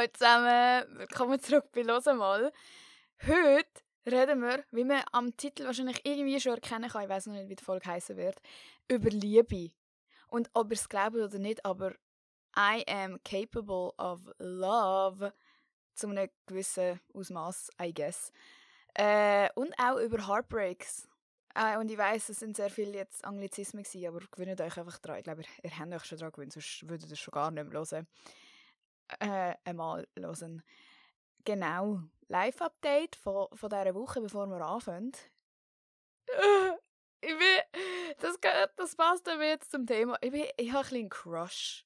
Hallo zusammen, willkommen zurück bei «Los mal». Heute reden wir, wie man am Titel wahrscheinlich irgendwie schon erkennen kann, ich weiß noch nicht, wie die Folge heißen wird, über Liebe. Und ob ihr es glaubt oder nicht, aber I am capable of love. Zu einem gewissen Ausmaß, I guess. Und auch über Heartbreaks. Und ich weiss, es sind sehr viele jetzt Anglizismen gewesen, aber gewöhnt euch einfach dran. Ich glaube, ihr habt euch schon dran gewöhnt, sonst würdet ihr schon gar nicht mehr hören. Einmal hören. Genau. Live-Update von dieser Woche, bevor wir anfangen. Das passt aber jetzt zum Thema. Ich habe ein bisschen einen Crush.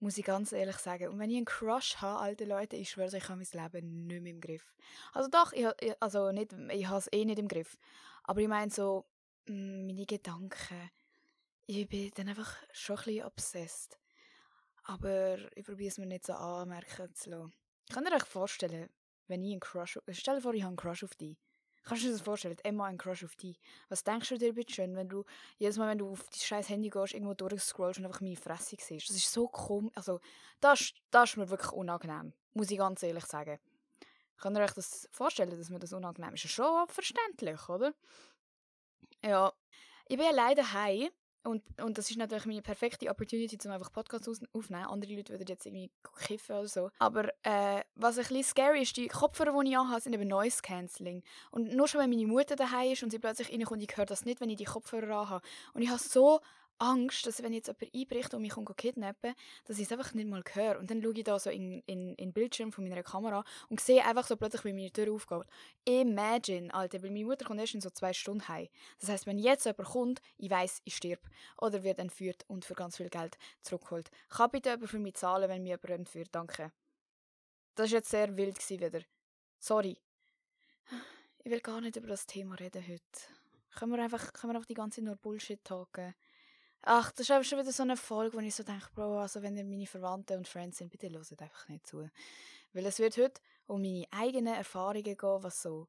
Muss ich ganz ehrlich sagen. Und wenn ich einen Crush habe, alte Leute, ich schwöre, ich habe mein Leben nicht mehr im Griff. Also doch, ich habe es eh nicht im Griff. Aber ich meine so, meine Gedanken. Ich bin dann einfach schon ein bisschen obsessed. Aber ich probiere es mir nicht so anmerken zu lassen. Könnt ihr euch vorstellen, wenn ich einen Crush... Stell dir vor, ich habe einen Crush auf dich. Kannst du dir das vorstellen? Emma einen Crush auf dich. Was denkst du dir bitte schön, wenn du jedes Mal, wenn du auf dein scheiß Handy gehst, irgendwo durchscrollst und einfach meine Fresse siehst? Das ist so komisch. Also, das ist mir wirklich unangenehm. Muss ich ganz ehrlich sagen. Könnt ihr euch das vorstellen, dass mir das unangenehm ist? Das ist schon verständlich, oder? Ja. Ich bin alleine daheim. Und das ist natürlich meine perfekte Opportunity, um einfach Podcasts aufzunehmen. Andere Leute würden jetzt irgendwie kiffen oder so. Aber was ein bisschen scary ist, die Kopfhörer, die ich anhabe, sind eben Noise Cancelling. Und nur schon, wenn meine Mutter daheim ist und sie plötzlich reinkommt, ich höre das nicht, wenn ich die Kopfhörer anhabe. Und ich habe so Angst, dass wenn jetzt jemand einbricht und mich kidnappen, dass ich es einfach nicht mal höre. Und dann schaue ich da so in den Bildschirm von meiner Kamera und sehe einfach so plötzlich, wie meine Tür aufgeht. Imagine, Alter, weil meine Mutter kommt erst in so 2 Stunden heim. Das heisst, wenn jetzt jemand kommt, ich weiss, ich sterbe. Oder wird entführt und für ganz viel Geld zurückgeholt. Kann bitte jemand für mich zahlen, wenn mich jemand entführt? Danke. Das war jetzt sehr wild wieder. Sorry. Ich will gar nicht über das Thema reden heute. Können wir einfach die ganze Zeit nur Bullshit talken? Ach, das ist einfach schon wieder so eine Folge, wo ich so denke, Bro, also wenn ihr meine Verwandten und Friends sind, bitte hört einfach nicht zu. Weil es wird heute um meine eigenen Erfahrungen gehen, was so,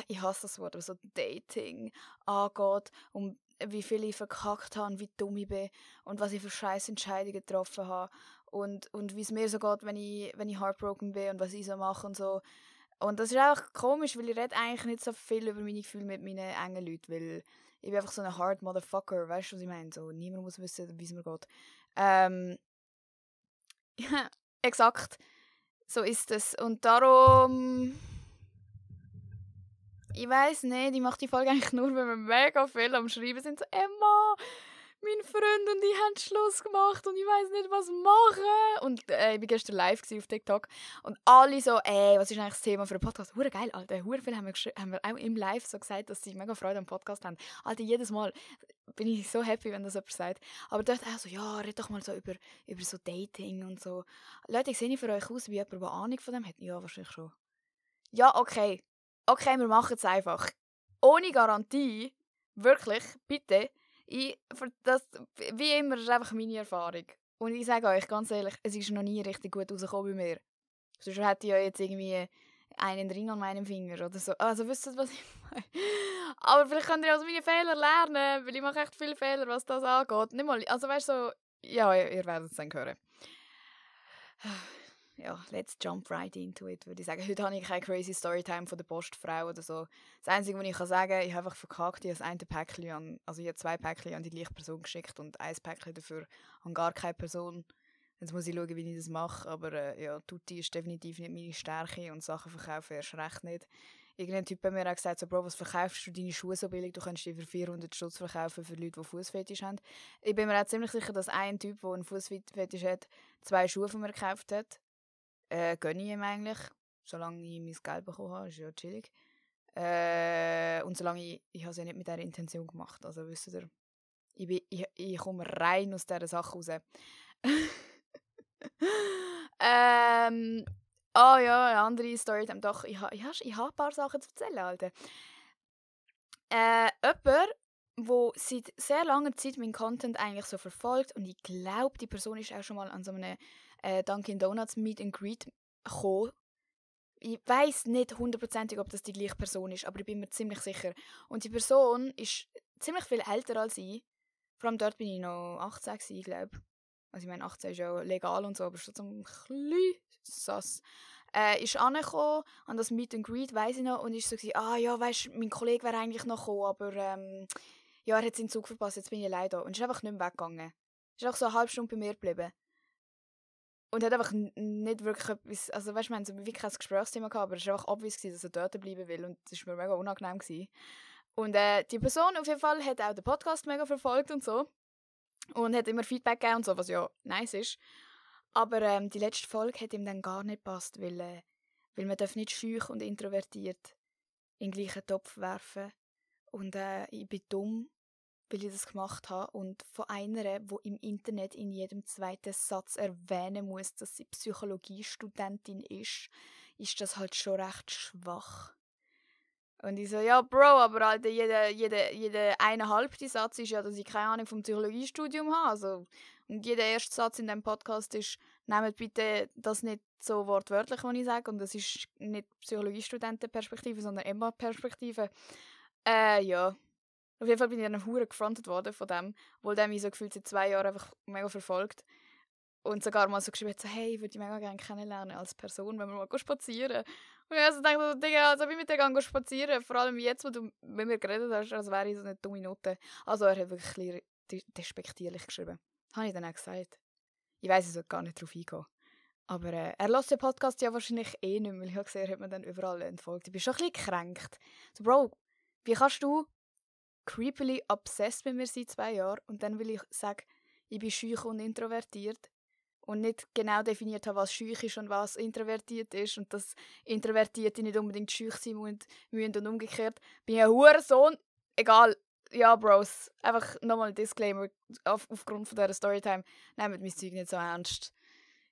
ich hasse das Wort, aber so Dating angeht, um wie viel ich verkackt habe und wie dumm ich bin und was ich für scheiß Entscheidungen getroffen habe und wie es mir so geht, wenn ich heartbroken bin und was ich so mache und so. Und das ist auch komisch, weil ich rede eigentlich nicht so viel über meine Gefühle mit meinen engen Leuten, weil ich bin einfach so ein hard Motherfucker, weißt du, was ich meine? So, niemand muss wissen, wie es mir geht. Ja, exakt. So ist es. Und darum... Ich weiss nicht, ich mache die Folge eigentlich nur, wenn wir mega viel am Schreiben sind. So, Emma, mein Freund und ich haben Schluss gemacht und ich weiss nicht, was machen. Und ich war gestern live auf TikTok und alle so, was ist eigentlich das Thema für einen Podcast? Hure geil, Alter. Hure viel haben wir auch im Live so gesagt, dass sie mega Freude am Podcast haben. Alter, jedes Mal bin ich so happy, wenn das jemand sagt. Aber dort auch so, ja, red doch mal so über so Dating und so. Leute, ich sehe nicht für euch aus wie jemand, der Ahnung von dem hat. Ja, wahrscheinlich schon. Ja, okay. Okay, wir machen es einfach. Ohne Garantie. Wirklich, bitte. Wie immer, das ist einfach meine Erfahrung. Und ich sage euch ganz ehrlich, es ist noch nie richtig gut rausgekommen bei mir. Sonst hätte ich ja jetzt irgendwie einen Ring an meinem Finger oder so. Also wisst ihr, was ich meine? Aber vielleicht könnt ihr aus meinen Fehlern lernen, weil ich mache echt viele Fehler, was das angeht. Nicht mal, also weißt du, so, ja, ihr werdet es dann hören. Ja, let's jump right into it, würde ich sagen. Heute habe ich keine crazy Storytime von der Postfrau oder so. Das Einzige, was ich sagen kann, ich habe einfach verkackt. Ich habe ich habe 2 Päckchen an die gleiche Person geschickt und 1 Päckchen dafür an gar keine Person. Jetzt muss ich schauen, wie ich das mache, aber ja, Tutti ist definitiv nicht meine Stärke und Sachen verkaufen erst recht nicht. Irgendein Typ bei mir hat gesagt, so, Bro, was verkaufst du deine Schuhe so billig? Du kannst die für 400 Stutz verkaufen für Leute, die Fußfetisch haben. Ich bin mir auch ziemlich sicher, dass ein Typ, der einen Fußfetisch hat, 2 Schuhe von mir gekauft hat. Gönne ich ihm eigentlich. Solange ich mein Geld bekommen habe, ist ja chillig. Und solange ich habe es ja nicht mit dieser Intention gemacht. Also wisst ihr, ich komme rein aus dieser Sache raus. Ja, eine andere Story. Doch, ich habe ein paar Sachen zu erzählen, Alter. Jemand, der seit sehr langer Zeit meinen Content eigentlich so verfolgt und ich glaube, die Person ist auch schon mal an so einem Dunkin' Donuts Meet and Greet gekommen. Ich weiss nicht hundertprozentig, ob das die gleiche Person ist, aber ich bin mir ziemlich sicher. Und die Person ist ziemlich viel älter als ich. Vor allem dort bin ich noch 18, glaube ich. Also ich meine, 18 ist ja legal und so, aber schon so ein bisschen sass. Ist angekommen an das Meet and Greet, weiss ich noch, und ist so gewesen, ja, weisst, mein Kollege wäre eigentlich noch gekommen, aber ja, er hat seinen Zug verpasst, jetzt bin ich allein da. Und ist einfach nicht mehr weggegangen. Ist auch so eine halbe Stunde bei mir geblieben. Und hat einfach nicht wirklich etwas, also weißt du, wir haben so wirklich kein Gesprächsthema gehabt, aber es war einfach obvious gewesen, dass er dort bleiben will und das war mir mega unangenehm gewesen. Und die Person auf jeden Fall hat auch den Podcast mega verfolgt und so und hat immer Feedback gegeben und so, was ja nice ist. Aber die letzte Folge hat ihm dann gar nicht gepasst, weil man darf nicht schüch und introvertiert in den gleichen Topf werfen. Und ich bin dumm, weil ich das gemacht habe. Und von einer, die im Internet in jedem zweiten Satz erwähnen muss, dass sie Psychologiestudentin ist das halt schon recht schwach. Und ich so, ja, Bro, aber halt jeder eineinhalbte Satz ist ja, dass ich keine Ahnung vom Psychologiestudium habe. Also, und jeder erste Satz in diesem Podcast ist, nehmt bitte das nicht so wortwörtlich, was ich sage. Und das ist nicht Psychologiestudentenperspektive, sondern Emma-Perspektive. Ja. Auf jeden Fall bin ich dann hure gefrontet worden von dem, obwohl der mich so gefühlt seit 2 Jahren einfach mega verfolgt. Und sogar mal so geschrieben hat, so, hey, ich würde dich mega gerne kennenlernen als Person, wenn wir mal spazieren. Und ich also dachte, Digga, also wie mit dir gehen spazieren, vor allem jetzt, wo du mit mir geredet hast, als wäre ich so eine dumme Note. Also er hat wirklich ein bisschen despektierlich geschrieben. Habe ich dann auch gesagt. Ich weiss, ich sollte gar nicht drauf eingehen. Aber er lässt den Podcast ja wahrscheinlich eh nicht mehr, weil ich habe gesehen, er hat mir dann überall entfolgt. Ich bin schon ein bisschen gekränkt. So, Bro, wie kannst du creepily obsessed mit mir seit 2 Jahren und dann will ich sagen, ich bin schüch und introvertiert und nicht genau definiert habe, was schüch ist und was introvertiert ist und dass Introvertierte nicht unbedingt schüch sein müssen und umgekehrt. Bin ich ein Hurensohn? Egal. Ja, Bros. Einfach nochmal ein Disclaimer aufgrund von dieser Storytime. Nehmt mein Zeug nicht so ernst.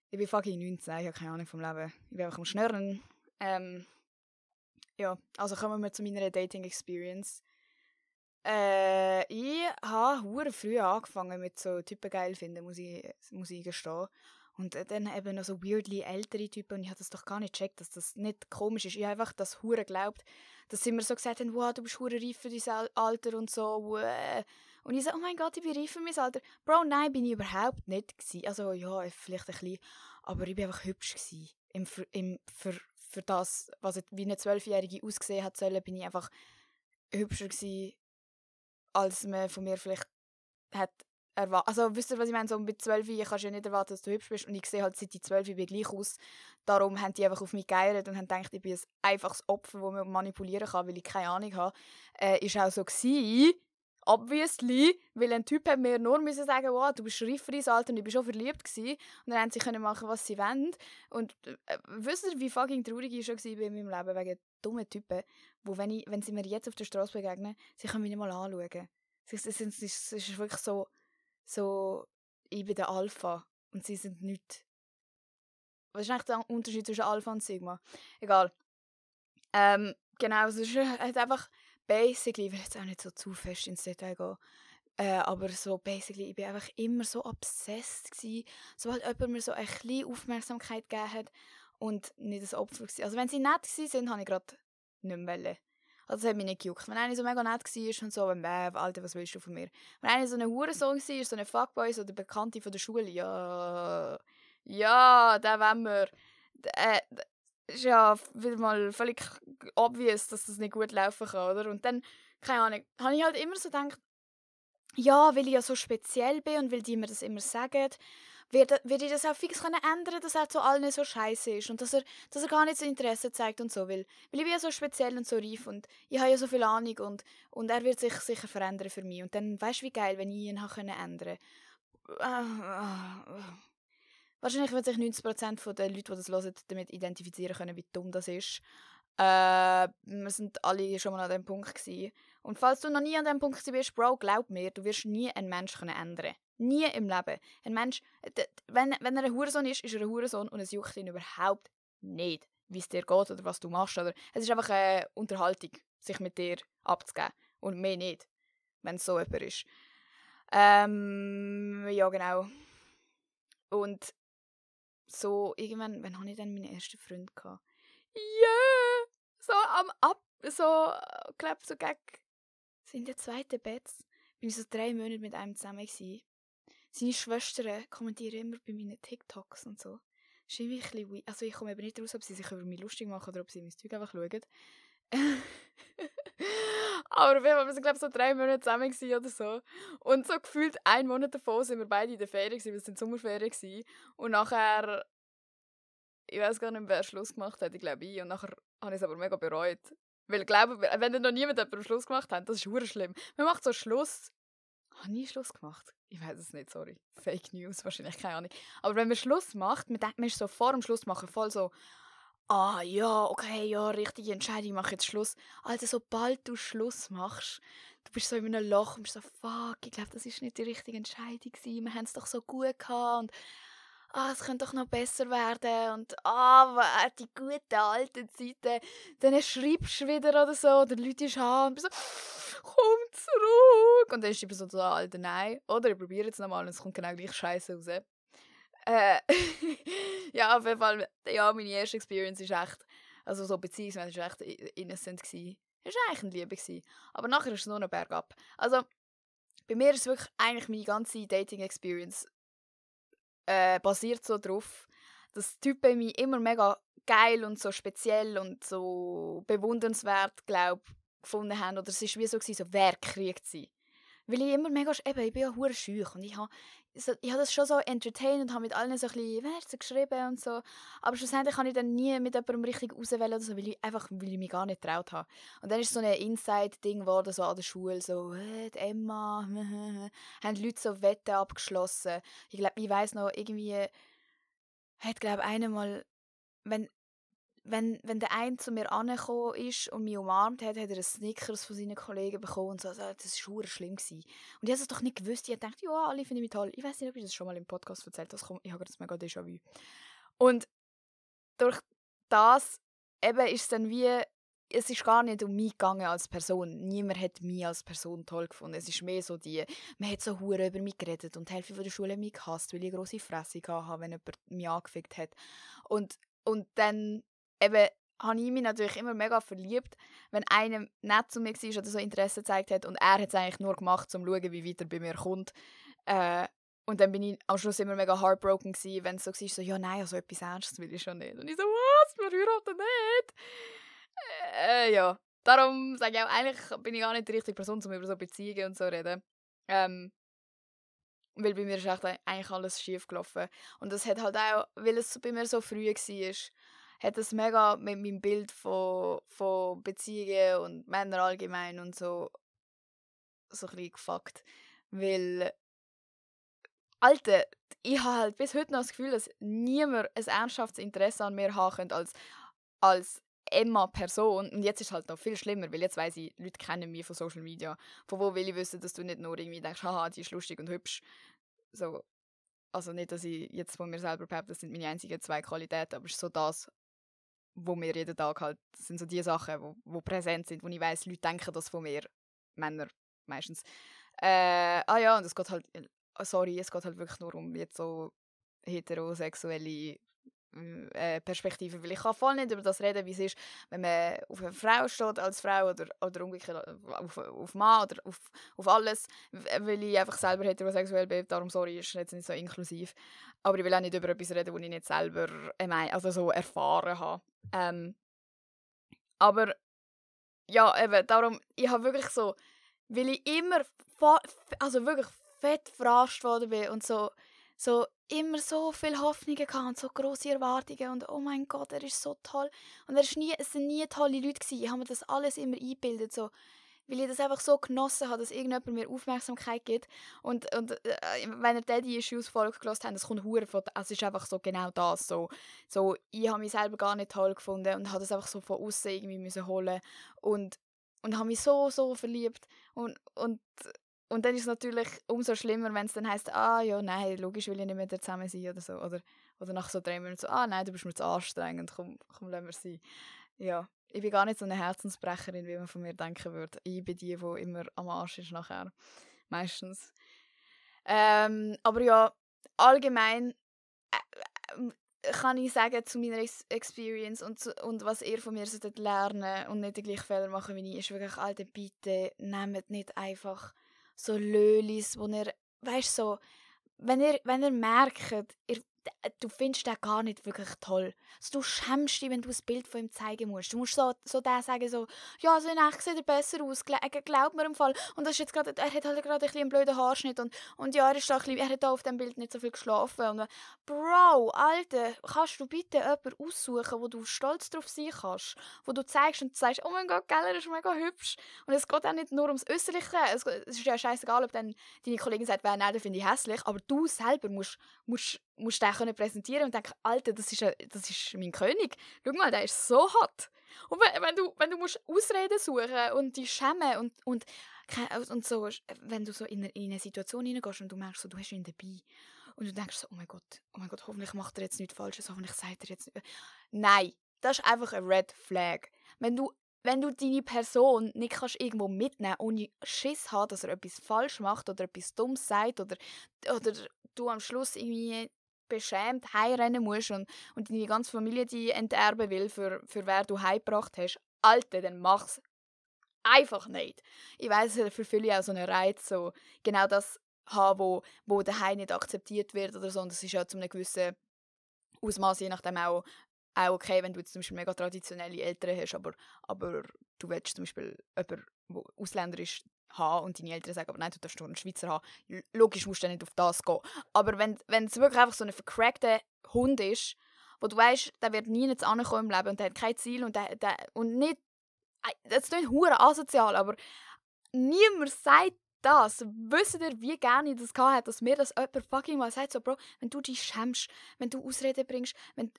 Ich bin fucking 19, ich habe keine Ahnung vom Leben. Ich bin einfach am Schnurren. Ja, also kommen wir zu meiner Dating-Experience. Ich habe hure früh angefangen mit so Typen geil finden, muss ich gestehen. Und dann eben noch so weirdly ältere Typen und ich habe das doch gar nicht gecheckt, dass das nicht komisch ist. Ich habe einfach das hure geglaubt, dass sie mir so gesagt haben, wow, du bist hure reif für dein Alter und so. Und ich so, oh mein Gott, ich bin reif für mein Alter. Bro, nein, bin ich überhaupt nicht gewesen. Also ja, vielleicht ein bisschen, aber ich bin einfach hübsch gewesen. Für das, was wie eine 12-Jährige ausgesehen hat sollen, bin ich einfach hübscher gewesen, als man von mir vielleicht hat erwartet. Also wisst ihr, was ich meine? So mit 12 kannst du ja nicht erwarten, dass du hübsch bist. Und ich sehe halt seit ich 12 bin gleich aus. Darum haben die einfach auf mich geeiert und haben gedacht, ich bin ein einfaches Opfer, das man manipulieren kann, weil ich keine Ahnung habe. Ist auch so gewesen. Obviously, weil ein Typ hat mir nur müssen sagen, wow, du bist reif für dein Alter und ich war schon verliebt gewesen. Und dann haben sie können machen, was sie wollen. Und wisst ihr, wie fucking traurig ich schon war in meinem Leben wegen dummen Typen, wo wenn sie mir jetzt auf der Straße begegnen, sie können mich nicht mal anschauen. Es ist wirklich so, ich bin der Alpha und sie sind nichts. Was ist eigentlich der Unterschied zwischen Alpha und Sigma? Egal. Genau, es ist halt einfach basically, ich will jetzt auch nicht so zu fest ins Detail gehen, aber so basically, ich bin einfach immer so obsessed gewesen, sobald jemand mir so ein bisschen Aufmerksamkeit gegeben hat und nicht ein Opfer gewesen. Also wenn sie nett waren, habe ich gerade nicht mehr wollen. Also das hat mich nicht gejuckt. Wenn einer so mega nett war und so, Alter, was willst du von mir? Wenn einer so ein Hurensohn war, so ein Fuckboy, so der Bekannte von der Schule, ja, den wollen wir. Ist ja wieder mal völlig obvious, dass das nicht gut laufen kann, oder? Und dann, keine Ahnung, habe ich halt immer so gedacht, ja, weil ich ja so speziell bin und weil die mir das immer sagen, wird ich das auch fix ändern können, dass er zu allen so scheiße ist und dass er gar nicht so Interesse zeigt und so, weil ich bin ja so speziell und so reif und ich habe ja so viel Ahnung und er wird sich sicher verändern für mich. Und dann, weißt du, wie geil, wenn ich ihn ändern konnte. Wahrscheinlich wird sich 90% der Leute, die das hören, damit identifizieren können, wie dumm das ist. Wir sind alle schon mal an diesem Punkt gewesen. Und falls du noch nie an diesem Punkt bist, Bro, glaub mir, du wirst nie einen Menschen ändern. Nie im Leben. Ein Mensch, wenn er ein Hurensohn ist er ein Hurensohn und es juckt ihn überhaupt nicht, wie es dir geht oder was du machst. Oder es ist einfach eine Unterhaltung, sich mit dir abzugeben. Und mehr nicht, wenn es so jemand ist. Ja, genau. Und so, irgendwann, wann hatte ich dann meinen ersten Freund gehabt? Yeah! Glaub, so in der zweiten Bett bin ich so 3 Monate mit einem zusammen gewesen. seine Schwestern kommentieren immer bei meinen TikToks und so. Das ist irgendwie ein bisschen weird. Also ich komme eben nicht raus, ob sie sich über mich lustig machen oder ob sie mein Zeug einfach schauen. Aber auf jeden Fall, wir waren glaube ich so 3 Monate zusammen oder so. Und so gefühlt 1 Monat davon sind wir beide in der Ferien, weil es sind Sommerferien waren. Und nachher, ich weiß gar nicht mehr, wer Schluss gemacht hat, ich glaube ich. Und nachher habe ich es aber mega bereut. Weil ich glaube, wenn dann noch niemand jemanden Schluss gemacht hat, das ist verdammt schlimm. Man macht so Schluss. Habe nie Schluss gemacht? Ich weiß es nicht, sorry. Fake News, wahrscheinlich, keine Ahnung. Aber wenn man Schluss macht, man denkt, man ist so vor dem Schluss machen voll so, ah ja, okay, ja, richtige Entscheidung, ich mache jetzt Schluss. Also sobald du Schluss machst, du bist so in einem Loch und bist so, fuck, ich glaube, das ist nicht die richtige Entscheidung gewesen. Wir haben es doch so gut gehabt und es könnte doch noch besser werden und die guten alten Zeiten. Dann schreibst du wieder oder so, oder Leute an und bist so, komm zurück. Und dann ist die Person so, Alter, nein. Oder ich probiere jetzt nochmal und es kommt genau gleich Scheiße raus. Ja, auf jeden Fall, ja, meine erste Experience ist echt, also so beziehungsweise ist echt innocent gewesen. Es war eigentlich eine Liebe gewesen. Aber nachher ist es nur noch bergab. Also, bei mir ist wirklich eigentlich meine ganze Dating-Experience basiert so darauf, dass Typen mich immer mega geil und so speziell und so bewundernswert, gefunden haben. Oder es war wie so, wer kriegt sie? Weil ich immer mega, eben, ich bin ja hure schüch und ich habe das schon so entertained und habe mit allen so ein bisschen Verse geschrieben und so. Aber schlussendlich kann ich dann nie mit jemandem richtig auswählen oder so, weil ich mich gar nicht getraut habe. Und dann ist so ein Inside-Ding geworden, so an der Schule, so, die Emma, haben die Leute so Wetten abgeschlossen. Ich weiss noch, irgendwie hat, glaube ich, einer mal, wenn der eine zu mir angekommen ist und mich umarmt hat, hat er einen Snickers von seinen Kollegen bekommen und so. Also, das war verdammt schlimm gewesen. Und ich habe es doch nicht gewusst. Ich habe gedacht, ja, alle finden mich toll. Ich weiß nicht, ob ich das schon mal im Podcast erzählt habe. Ich habe jetzt mega Déjà-vu. Und durch das eben ist es dann wie, es ist gar nicht um mich gegangen als Person. Niemand hat mich als Person toll gefunden. Es ist mehr so man hat so hure über mich geredet und die Hälfte von der Schule hat mich gehasst, weil ich eine grosse Fresse hatte, wenn jemand mich angefickt hat. Und dann eben habe ich mich natürlich immer mega verliebt, wenn einer nett zu mir war oder so Interesse gezeigt hat und er hat es eigentlich nur gemacht, um zu schauen, wie weit er bei mir kommt. Und dann bin ich am Schluss immer mega heartbroken gewesen, wenn es so war, so, ja nein, also etwas Ernstes will ich schon nicht. Und ich so, was, wir heiraten nicht? Ja, darum sage ich auch, eigentlich bin ich gar nicht die richtige Person, um über so Beziehungen und so zu reden. Weil bei mir ist echt eigentlich alles schief gelaufen. Und das hat halt auch, weil es bei mir so früh war, hat es mega mit meinem Bild von Beziehungen und Männern allgemein und so ein bisschen gefuckt. Weil, Alter, ich habe halt bis heute noch das Gefühl, dass niemand ein ernsthaftes Interesse an mir haben könnte als Emma-Person. Und jetzt ist es halt noch viel schlimmer, weil jetzt weiss ich, Leute kennen mich von Social Media. Von wo will ich wissen, dass du nicht nur irgendwie denkst, haha, die ist lustig und hübsch. So, also nicht, dass ich jetzt von mir selber behaupte, das sind meine einzigen 2 Qualitäten, aber es ist so das, wo mir jeden Tag halt, das sind so die Sachen, wo präsent sind, wo ich weiss, Leute denken das von mir. Männer meistens. Ja, und es geht halt, es geht halt wirklich nur um jetzt so heterosexuelle Perspektive, weil ich kann voll nicht über das reden, wie es ist, wenn man auf eine Frau steht als Frau oder umgekehrt auf Mann oder auf alles, weil ich einfach selber heterosexuell bin, darum, sorry, ist jetzt nicht so inklusiv, aber ich will auch nicht über etwas reden, das ich nicht selber also so erfahren habe. Aber ja, eben, darum, ich habe wirklich so, weil ich immer also wirklich fett verarscht worden bin und so immer so viele Hoffnungen hatte und so grosse Erwartungen und oh mein Gott, er ist so toll. Und es sind nie tolle Leute gewesen. Ich habe mir das alles immer eingebildet, so, weil ich das einfach so genossen habe, dass irgendjemand mir Aufmerksamkeit gibt. Und wenn ihr Daddy Issues Folge gehört habt, das kommt hure von, es ist einfach so genau das. So, ich habe mich selber gar nicht toll gefunden und habe das einfach so von außen irgendwie müssen holen und habe mich so verliebt und dann ist es natürlich umso schlimmer, wenn es dann heisst, ja, nein, logisch will ich nicht mehr zusammen sein oder so. Oder nach so 3 Monaten so, nein, du bist mir zu anstrengend, komm, lassen wir sein. Ja, ich bin gar nicht so eine Herzensbrecherin, wie man von mir denken würde. Ich bin die immer am Arsch ist nachher. Meistens. Aber ja, allgemein kann ich sagen zu meiner Experience und was ihr von mir solltet lernen und nicht die gleichen Fehler machen wie ich, ist wirklich, Alter, bitte nehmt nicht einfach so Lölis, wo ihr, weißt so, wenn ihr merkt, du findest den gar nicht wirklich toll. Also, du schämst dich, wenn du ein Bild von ihm zeigen musst. Du musst so der sagen, so, ja, also in echt sieht er besser aus, glaub mir im Fall. Und das ist jetzt grad, er hat halt gerade ein bisschen einen blöden Haarschnitt und ja, er hat da auf dem Bild nicht so viel geschlafen. Und, Bro, Alter, kannst du bitte jemanden aussuchen, wo du stolz drauf sein kannst? Wo du zeigst und sagst, oh mein Gott, gell, er ist mega hübsch. Und es geht auch nicht nur ums Äußerliche. Es ist ja scheißegal, ob dann deine Kollegin sagt, nein, den finde ich hässlich. Aber du selber musst den können präsentieren und denken, Alter, das ist mein König. Schau mal, der ist so hot. Und wenn du musst Ausreden suchen und dich schämen und so, wenn du so in eine Situation hineingehst und du merkst, so, du hast ihn dabei und du denkst so, oh mein Gott, hoffentlich macht er jetzt nichts Falsches, hoffentlich sagt er jetzt nicht. Nein, das ist einfach ein Red Flag. Wenn du deine Person nicht kannst irgendwo mitnehmen kannst, ohne Schiss haben, dass er etwas falsch macht oder etwas Dummes sagt oder du am Schluss irgendwie beschämt heimrennen musst und deine ganze Familie die enterben will, für wer du heimgebracht hast, Alter, dann mach's einfach nicht. Ich weiss, für viele auch so einen Reiz, so genau das haben, wo daheim nicht akzeptiert wird oder so. Und das ist ja zu einem gewissen Ausmaß je nachdem auch okay, wenn du jetzt zum Beispiel mega traditionelle Eltern hast, aber du willst zum Beispiel jemanden, der Ausländer ist, haben und deine Eltern sagen, aber nein, du darfst nur einen Schweizer haben. Logisch musst du nicht auf das gehen. Aber wenn es wirklich einfach so ein vercrackter Hund ist, wo du weißt, der wird nie jetzt ankommen im Leben und der hat kein Ziel und nicht, das klingt hure asozial, aber niemand sagt das. Wisst ihr, wie gerne ich das gehabt hätte, dass mir das jemand fucking mal sagt, so, Bro, wenn du dich schämst, wenn du Ausreden bringst, wenn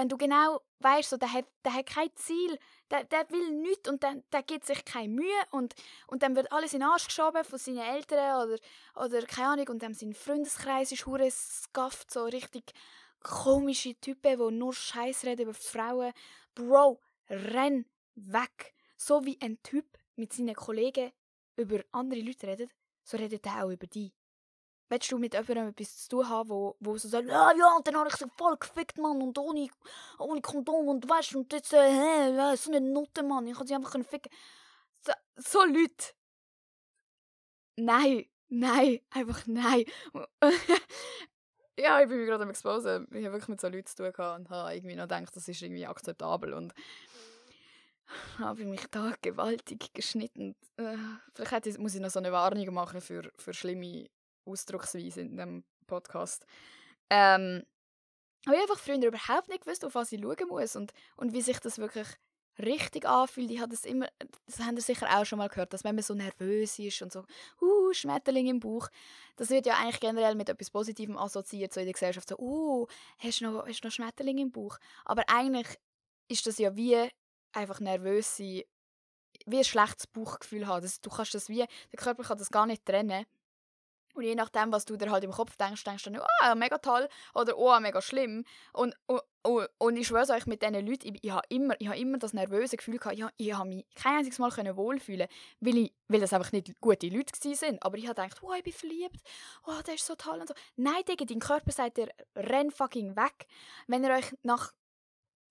du genau weißt, so, der hat kein Ziel, der will nichts und der gibt sich keine Mühe und dann wird alles in den Arsch geschoben von seinen Eltern oder keine Ahnung, und dann sein Freundeskreis ist hure skafft, so richtig komische Typen, die nur Scheiß reden über Frauen. Bro, renn weg. So wie ein Typ mit seinen Kollegen über andere Leute redet, so redet er auch über dich. Willst du mit jemandem etwas zu tun haben, wo so sagt, ja, und dann habe ich sie voll gefickt, Mann, und ohne Kondom, und weißt du, und jetzt, so eine Nutte, Mann, ich kann sie einfach ficken. So Leute. Nein, einfach nein. Ja, ich bin mir gerade am Exposen. Ich habe wirklich mit so Leuten zu tun gehabt und habe irgendwie noch gedacht, das ist irgendwie akzeptabel und habe mich da gewaltig geschnitten. Vielleicht muss ich noch so eine Warnung machen für schlimme Ausdrucksweise in diesem Podcast. Habe ich einfach früher überhaupt nicht gewusst, auf was ich schauen muss und wie sich das wirklich richtig anfühlt. Ich habe das immer, das habt ihr sicher auch schon mal gehört, dass wenn man so nervös ist und so, Schmetterling im Bauch, das wird ja eigentlich generell mit etwas Positivem assoziiert, so in der Gesellschaft, so, hast du noch Schmetterling im Bauch? Aber eigentlich ist das ja wie einfach nervös sein, wie ein schlechtes Bauchgefühl haben. Du kannst das wie, der Körper kann das gar nicht trennen. Und je nachdem, was du dir halt im Kopf denkst du dann, mega toll oder mega schlimm. Und ich schwöre euch, mit diesen Leuten, ich habe immer das nervöse Gefühl gehabt, ich habe mich kein einziges Mal wohlfühlen, weil das einfach nicht gute Leute waren. Aber ich habe gedacht, ich bin verliebt, der ist so toll und so. Nein, Digga, dein Körper sagt dir, renn fucking weg. Wenn ihr euch nach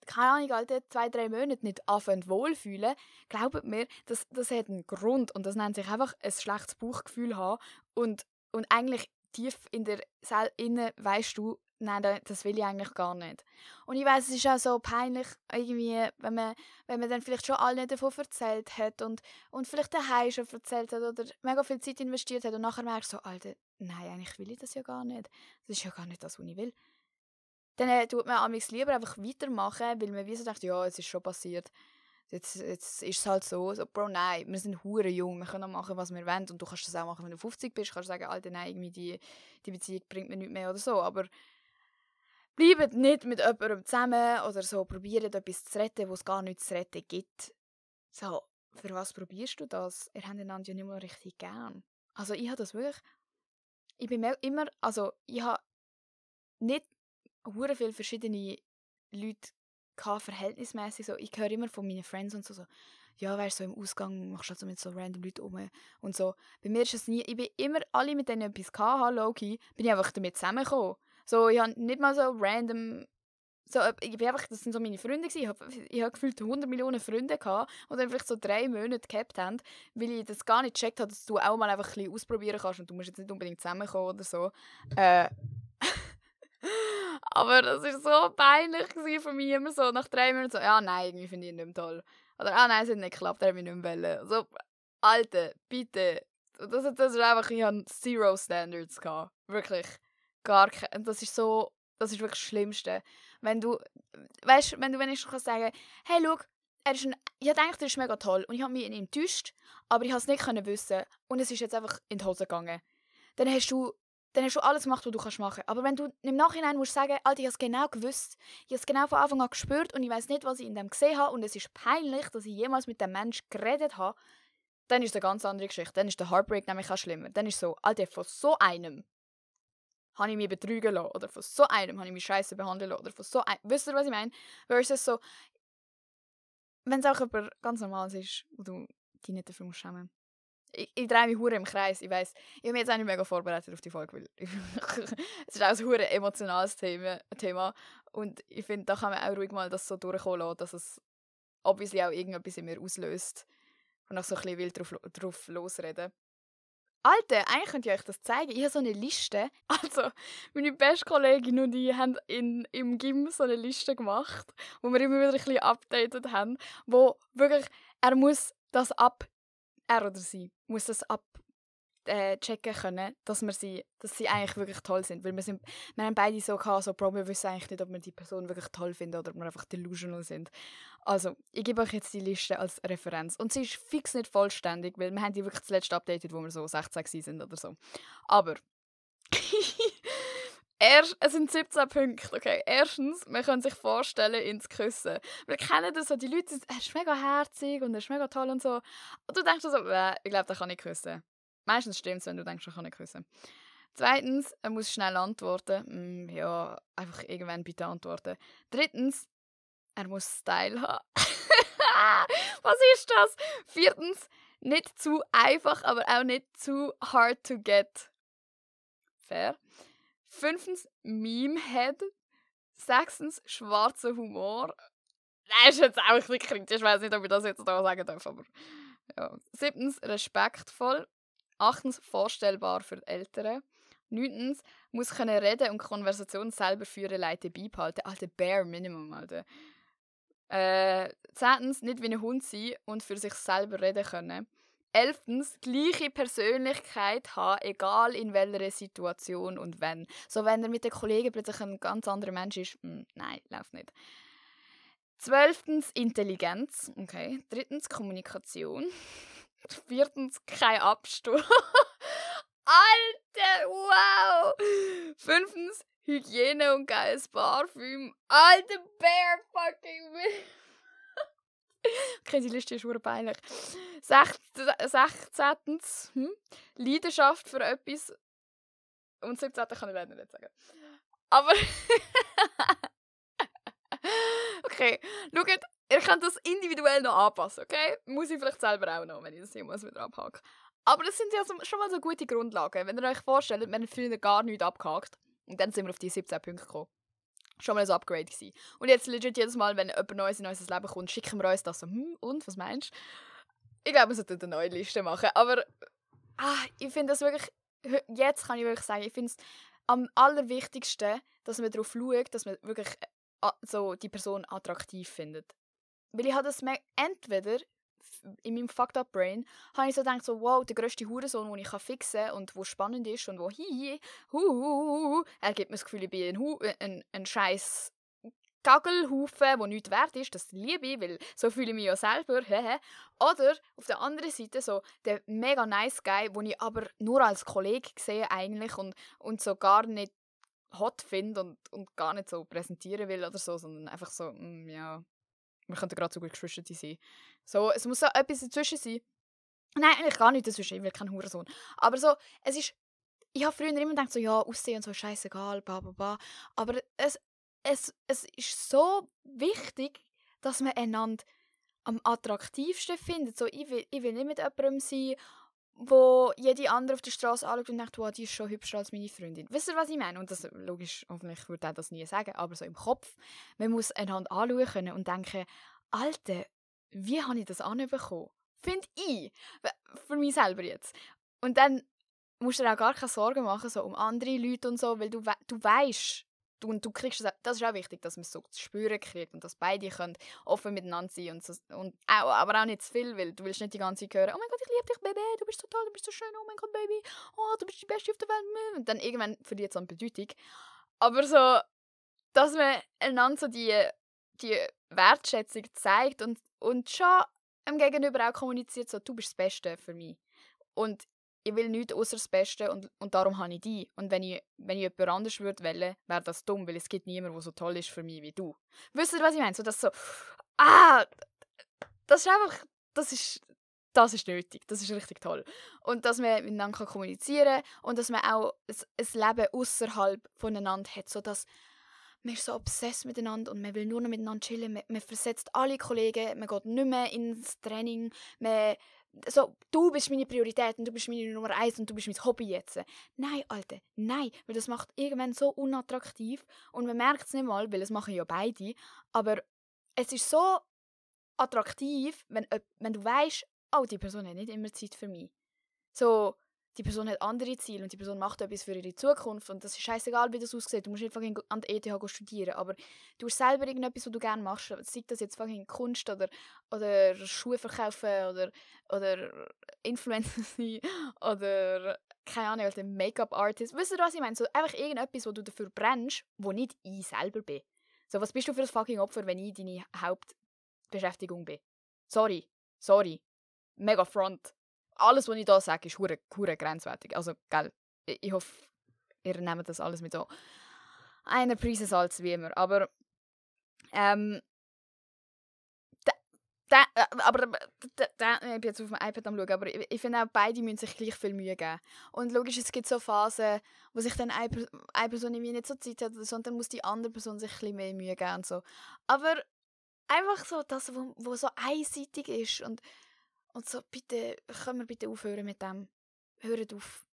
keine Ahnung, Alter, 2-3 Monate nicht anfangen wohlfühlen, glaubt mir, das hat einen Grund und das nennt sich einfach ein schlechtes Bauchgefühl haben und eigentlich tief in der Seele innen weisst du, nein, das will ich eigentlich gar nicht. Und ich weiss, es ist auch so peinlich, irgendwie, wenn man dann vielleicht schon allen davon erzählt hat und vielleicht daheim schon erzählt hat oder mega viel Zeit investiert hat und nachher merkst du so, Alter, nein, eigentlich will ich das ja gar nicht. Das ist ja gar nicht das, was ich will. Dann tut man amigs lieber einfach weitermachen, weil man wie so denkt, ja, es ist schon passiert. Jetzt ist es halt so. Bro, nein, wir sind hure jung, wir können machen, was wir wollen. Und du kannst das auch machen, wenn du 50 bist. Kannst du sagen, Alter, nein, irgendwie die Beziehung bringt mir nichts mehr oder so. Aber bleibt nicht mit jemandem zusammen oder so. Probiert etwas zu retten, was es gar nichts zu retten gibt. So, für was probierst du das? Ihr habt einander ja nicht mal richtig gern. Also ich habe das wirklich... Ich bin immer... Also ich habe nicht hure viele verschiedene Leute verhältnismäßig so. Ich höre immer von meinen Friends und so, ja, weißt du, so im Ausgang machst du halt so mit so random Leuten rum und so. Bei mir ist es nie, ich bin immer alle mit denen etwas gehabt, low-key, bin ich einfach damit zusammengekommen. So, ich habe nicht mal so random so, das sind so meine Freunde gewesen. Ich habe gefühlt 100 Millionen Freunde gehabt, die dann vielleicht so 3 Monate gehabt haben, weil ich das gar nicht gecheckt habe, dass du auch mal einfach ein bisschen ausprobieren kannst und du musst jetzt nicht unbedingt zusammenkommen oder so. Aber das war so peinlich für mich, immer so nach 3 Monaten so, ja, nein, irgendwie finde ich ihn nicht mehr toll. Oder, nein, es hat nicht geklappt, er hat mich nicht mehr wollen. So, Alter, bitte. Das ist einfach, ich hatte 0 Standards gehabt. Wirklich. Gar keine. Das ist wirklich das Schlimmste. Wenn du, weißt, wenn ich schon sagen kann, hey, schau, ich dachte, er ist mega toll und ich habe mich enttäuscht, aber ich konnte es nicht wissen und es ist jetzt einfach in die Hose gegangen. Dann hast du alles gemacht, was du machen kannst. Aber wenn du im Nachhinein musst sagen, Alter, ich habe es genau gewusst, ich habe es genau von Anfang an gespürt und ich weiß nicht, was ich in dem gesehen habe und es ist peinlich, dass ich jemals mit dem Menschen geredet habe, dann ist es eine ganz andere Geschichte. Dann ist der Heartbreak nämlich auch schlimmer. Dann ist es so, Alter, von so einem habe ich mich betrügen lassen oder von so einem habe ich mich scheiße behandeln lassen oder von so einem, wisst ihr, was ich meine? Versus so, wenn es auch jemand ganz Normales ist, wo du dich nicht dafür musst schämen. Ich drehe mich hure im Kreis, ich weiss. Ich habe mich jetzt auch nicht mega vorbereitet auf die Folge, weil es ist auch ein hure emotionales Thema und ich finde, da kann man auch ruhig mal das so durchkommen lassen, dass es obviously auch irgendetwas in mir auslöst und auch so ein bisschen wild drauf losreden. Alter, eigentlich könnt ihr euch das zeigen. Ich habe so eine Liste. Also, meine beste Kollegin und ich haben im Gym so eine Liste gemacht, wo wir immer wieder ein bisschen updated haben, wo wirklich, er oder sie muss das abchecken können, dass sie eigentlich wirklich toll sind. Weil wir haben beide so gehabt, so, Bro, wir wissen eigentlich nicht, ob wir die Person wirklich toll finden oder ob wir einfach delusional sind. Also, ich gebe euch jetzt die Liste als Referenz. Und sie ist fix nicht vollständig, weil wir haben die wirklich zuletzt updated, wo wir so 16 sind oder so. Aber es sind 17 Punkte, okay. Erstens, man kann sich vorstellen, ihn zu küssen. Wir kennen das so, die Leute sind, er ist mega herzig und er ist mega toll und so. Und du denkst so, ich glaube, der kann nicht küssen. Meistens stimmt es, wenn du denkst, er kann nicht küssen. Zweitens, er muss schnell antworten. Ja, einfach irgendwann bitte antworten. Drittens, er muss Style haben. Was ist das? Viertens, nicht zu einfach, aber auch nicht zu hard to get. Fair. Fünftens, Meme-Head. Sechstens, schwarzer Humor. Das ist jetzt auch ein bisschen kritisch. Ich weiß nicht, ob ich das jetzt da sagen darf. Aber ja. Siebtens, respektvoll. Achtens, vorstellbar für die Eltern. Neuntens, muss können reden und Konversation selber führen, Leute beibehalten. Alter, bare minimum, Alter. Zehntens, nicht wie ein Hund sein und für sich selber reden können. 11. Gleiche Persönlichkeit haben, egal in welcher Situation und wenn. So, wenn er mit den Kollegen plötzlich ein ganz anderer Mensch ist, nein, läuft nicht. 12. Intelligenz, okay. 3. Kommunikation. 4. kein Absturz. Alter, wow! 5. Hygiene und geiles Parfüm. Alter, bare fucking okay, die Liste ist super peinlich. 16. Leidenschaft für etwas. Und 17. kann ich leider nicht sagen. Aber okay, schaut, ihr könnt das individuell noch anpassen, okay? Muss ich vielleicht selber auch noch, wenn ich das jemals wieder abhake. Aber das sind ja schon mal so gute Grundlagen. Wenn ihr euch vorstellt, wir haben früher gar nichts abgehakt. Und dann sind wir auf die 17 Punkte gekommen. Schon mal ein Upgrade gewesen. Und jetzt legit jedes Mal, wenn jemand Neues in unser Leben kommt, schicken wir uns das so, und, was meinst du? Ich glaube, wir sollten eine neue Liste machen. Aber ich finde das wirklich, jetzt kann ich wirklich sagen, ich finde es am allerwichtigsten, dass man darauf schaut, dass man wirklich so die Person attraktiv findet. Weil ich habe das entweder in meinem Fucked Up Brain habe ich so gedacht, so, wow, der grösste Hurensohn, den ich fixen kann und der spannend ist und wo er gibt mir das Gefühl, ich bin ein scheiß Gagelhaufen, der nichts wert ist, das liebe ich, weil so fühle ich mich ja selber. Oder auf der anderen Seite so der mega nice Guy, den ich aber nur als Kollege sehe eigentlich und so gar nicht hot finde und gar nicht so präsentieren will oder so, sondern einfach so, ja, wir könnten gerade so gut Geschwister sein. So, es muss so etwas dazwischen sein. Nein, eigentlich gar nicht dazwischen, ich will kein Hurensohn. Aber so, es ist, ich habe früher immer gedacht, so, ja, Aussehen und so, scheißegal, bla bla bla. Aber es ist so wichtig, dass man einander am attraktivsten findet. So, ich will nicht mit jemandem sein, wo jede andere auf der Straße anschaut und denkt, wow, die ist schon hübscher als meine Freundin. Wisst ihr, was ich meine? Und das, logisch, hoffentlich würde er das nie sagen, aber so im Kopf. Man muss einander anschauen können und denken, Alter, wie habe ich das anbekommen? Finde ich. Für mich selber jetzt. Und dann musst du dir auch gar keine Sorgen machen so um andere Leute und so, weil du weißt, du kriegst das ist auch wichtig, dass man es so zu spüren kriegt und dass beide können offen miteinander sein und, so, und auch, aber auch nicht zu viel, weil du willst nicht die ganze Zeit hören, oh mein Gott, ich liebe dich, Baby, du bist so toll, du bist so schön, oh mein Gott, Baby, oh, du bist die Beste auf der Welt. Und dann irgendwann verliert es an Bedeutung. Aber so, dass man einander so die Wertschätzung zeigt und schon dem Gegenüber auch kommuniziert, so, du bist das Beste für mich. Und ich will nichts außer das Beste und darum habe ich dich. Und wenn ich jemand anders würde wählen, wäre das dumm, weil es gibt niemanden, der so toll ist für mich wie du. Wisst ihr, was ich meine? So, das das ist einfach, das ist nötig, das ist richtig toll. Und dass man miteinander kommunizieren kann und dass man auch ein Leben außerhalb voneinander hat, sodass man ist so obsessed miteinander und man will nur noch miteinander chillen. Man versetzt alle Kollegen, man geht nicht mehr ins Training, so, du bist meine Priorität und du bist meine Nummer 1 und du bist mein Hobby jetzt. Nein, Alter, nein, weil das macht irgendwann so unattraktiv und man merkt es nicht mal, weil es machen ja beide, aber es ist so attraktiv, wenn du weißt, oh, die Person hat nicht immer Zeit für mich. So, die Person hat andere Ziele und die Person macht etwas für ihre Zukunft und das ist scheißegal, wie das aussieht. Du musst nicht an der ETH studieren, aber du hast selber irgendetwas, was du gerne machst, sei das jetzt Kunst oder Schuhe verkaufen oder Influencer sein oder keine Ahnung, als Make-up-Artist. Wisst ihr, was ich meine? So, einfach irgendetwas, wo du dafür brennst, wo nicht ich selber bin. So, was bist du für ein fucking Opfer, wenn ich deine Hauptbeschäftigung bin? Sorry. Mega front. Alles, was ich hier sage, ist hure grenzwertig. Also, gell, ich hoffe, ihr nehmt das alles mit so einer Prise Salz wie immer. Aber, ich bin jetzt auf dem iPad am schauen, aber ich finde auch, beide müssen sich gleich viel Mühe geben. Und logisch, es gibt so Phasen, wo sich dann eine Person irgendwie nicht so Zeit hat, sondern muss die andere Person sich ein bisschen mehr Mühe geben und so. Aber einfach so das, wo so einseitig ist und so, bitte, können wir bitte aufhören mit dem? Hört auf.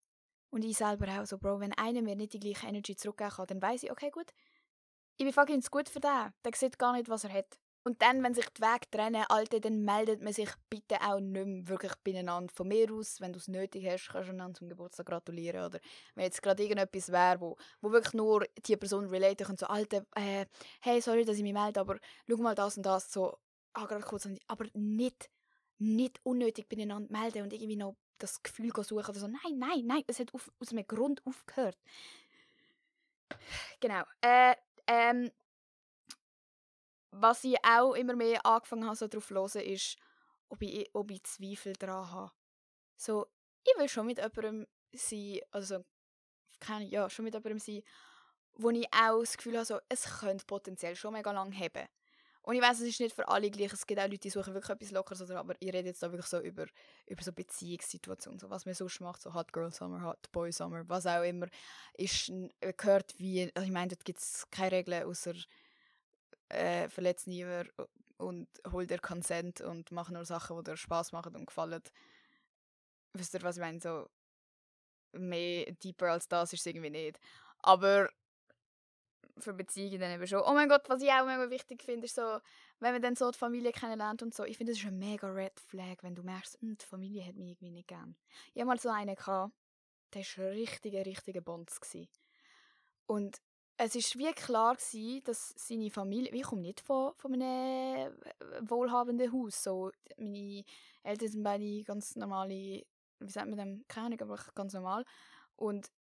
Und ich selber auch so, Bro, wenn einer mir nicht die gleiche Energy zurückgeben kann, dann weiss ich, okay, gut, ich bin fucking zu gut für den. Der sieht gar nicht, was er hat. Und dann, wenn sich die Wege trennen, Alter, dann meldet man sich bitte auch nicht mehr wirklich beieinander. Von mir aus, wenn du es nötig hast, kannst du einander zum Geburtstag gratulieren. Oder wenn jetzt gerade irgendetwas wäre, wo wirklich nur die Person relaten kann, so, Alter, hey, sorry, dass ich mich melde, aber schau mal das und das, so, gerade kurz an, aber nicht unnötig beieinander melden und irgendwie noch das Gefühl suchen oder so. Nein, es hat aus einem Grund aufgehört. Genau. Was ich auch immer mehr angefangen habe, so drauf zu hören, ist, ob ich Zweifel daran habe. So, ich will schon mit jemandem sein, also, schon mit jemandem sein, wo ich auch das Gefühl habe, so, es könnte potenziell schon mega lang haben. Und ich weiss, es ist nicht für alle gleich. Es gibt auch Leute, die suchen wirklich etwas Lockeres. Aber ich rede jetzt da wirklich so über so Beziehungssituationen. So, was man sonst macht, so Hot Girl Summer, Hot Boy Summer, was auch immer, ist gehört wie, also ich meine, dort gibt es keine Regeln, außer verletzt niemand und hol dir Consent und mach nur Sachen, die dir Spass machen und gefallen. Wisst ihr, was ich meine? So, mehr deeper als das ist es irgendwie nicht. Aber für Beziehungen dann eben schon. Oh mein Gott, was ich auch mega wichtig finde, ist so, wenn man dann so die Familie kennenlernt und so, ich finde, das ist ein mega Red Flag, wenn du merkst, die Familie hat mich irgendwie nicht gern. Ich hatte mal so einen, der war richtiger Bonz. Und es war wie klar, dass seine Familie, ich komme nicht von einem wohlhabenden Haus, so, meine Eltern sind beide ganz normale, wie sagt man dem, keine Ahnung, aber ganz normal. Und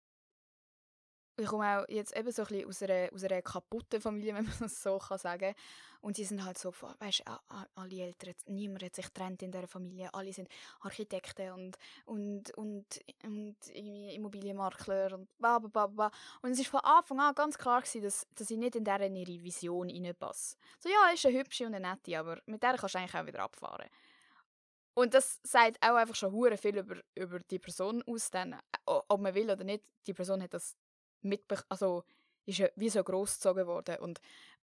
ich komme auch jetzt eben so ein bisschen aus einer kaputten Familie, wenn man das so sagen kann. Und die sind halt so, weißt du, alle Eltern, niemand hat sich getrennt in dieser Familie. Alle sind Architekten und irgendwie Immobilienmakler und bla bla bla bla. Und es war von Anfang an ganz klar gewesen, dass ich nicht in ihre Vision reinpasse. So, ja, ist eine hübsche und eine nette, aber mit der kannst du eigentlich auch wieder abfahren. Und das sagt auch einfach schon hure viel über die Person aus, dann, ob man will oder nicht. Die Person hat das ist wie so grossgezogen worden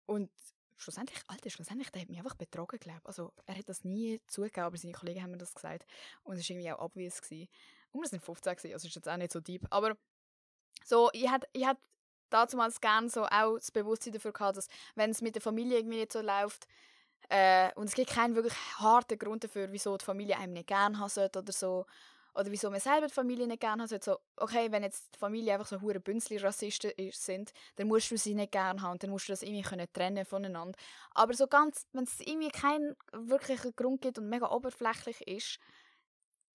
und schlussendlich, der hat mich einfach betrogen, glaube ich. Also, er hat das nie zugegeben, aber seine Kollegen haben mir das gesagt. Und es war irgendwie auch obvious gewesen. Und wir sind 15 gewesen, also ist jetzt auch nicht so deep. Aber so, ich hätte damals gerne so auch das Bewusstsein dafür gehabt, dass, wenn es mit der Familie irgendwie nicht so läuft, und es gibt keinen wirklich harten Grund dafür, wieso die Familie einem nicht gerne haben sollte oder so, oder wieso man selber die Familie nicht gerne haben sollte. So, okay, wenn jetzt die Familie einfach so hure Bünzli-Rassisten sind, dann musst du sie nicht gerne haben und dann musst du das irgendwie trennen voneinander. Aber so ganz, wenn es irgendwie keinen wirklichen Grund gibt und mega oberflächlich ist,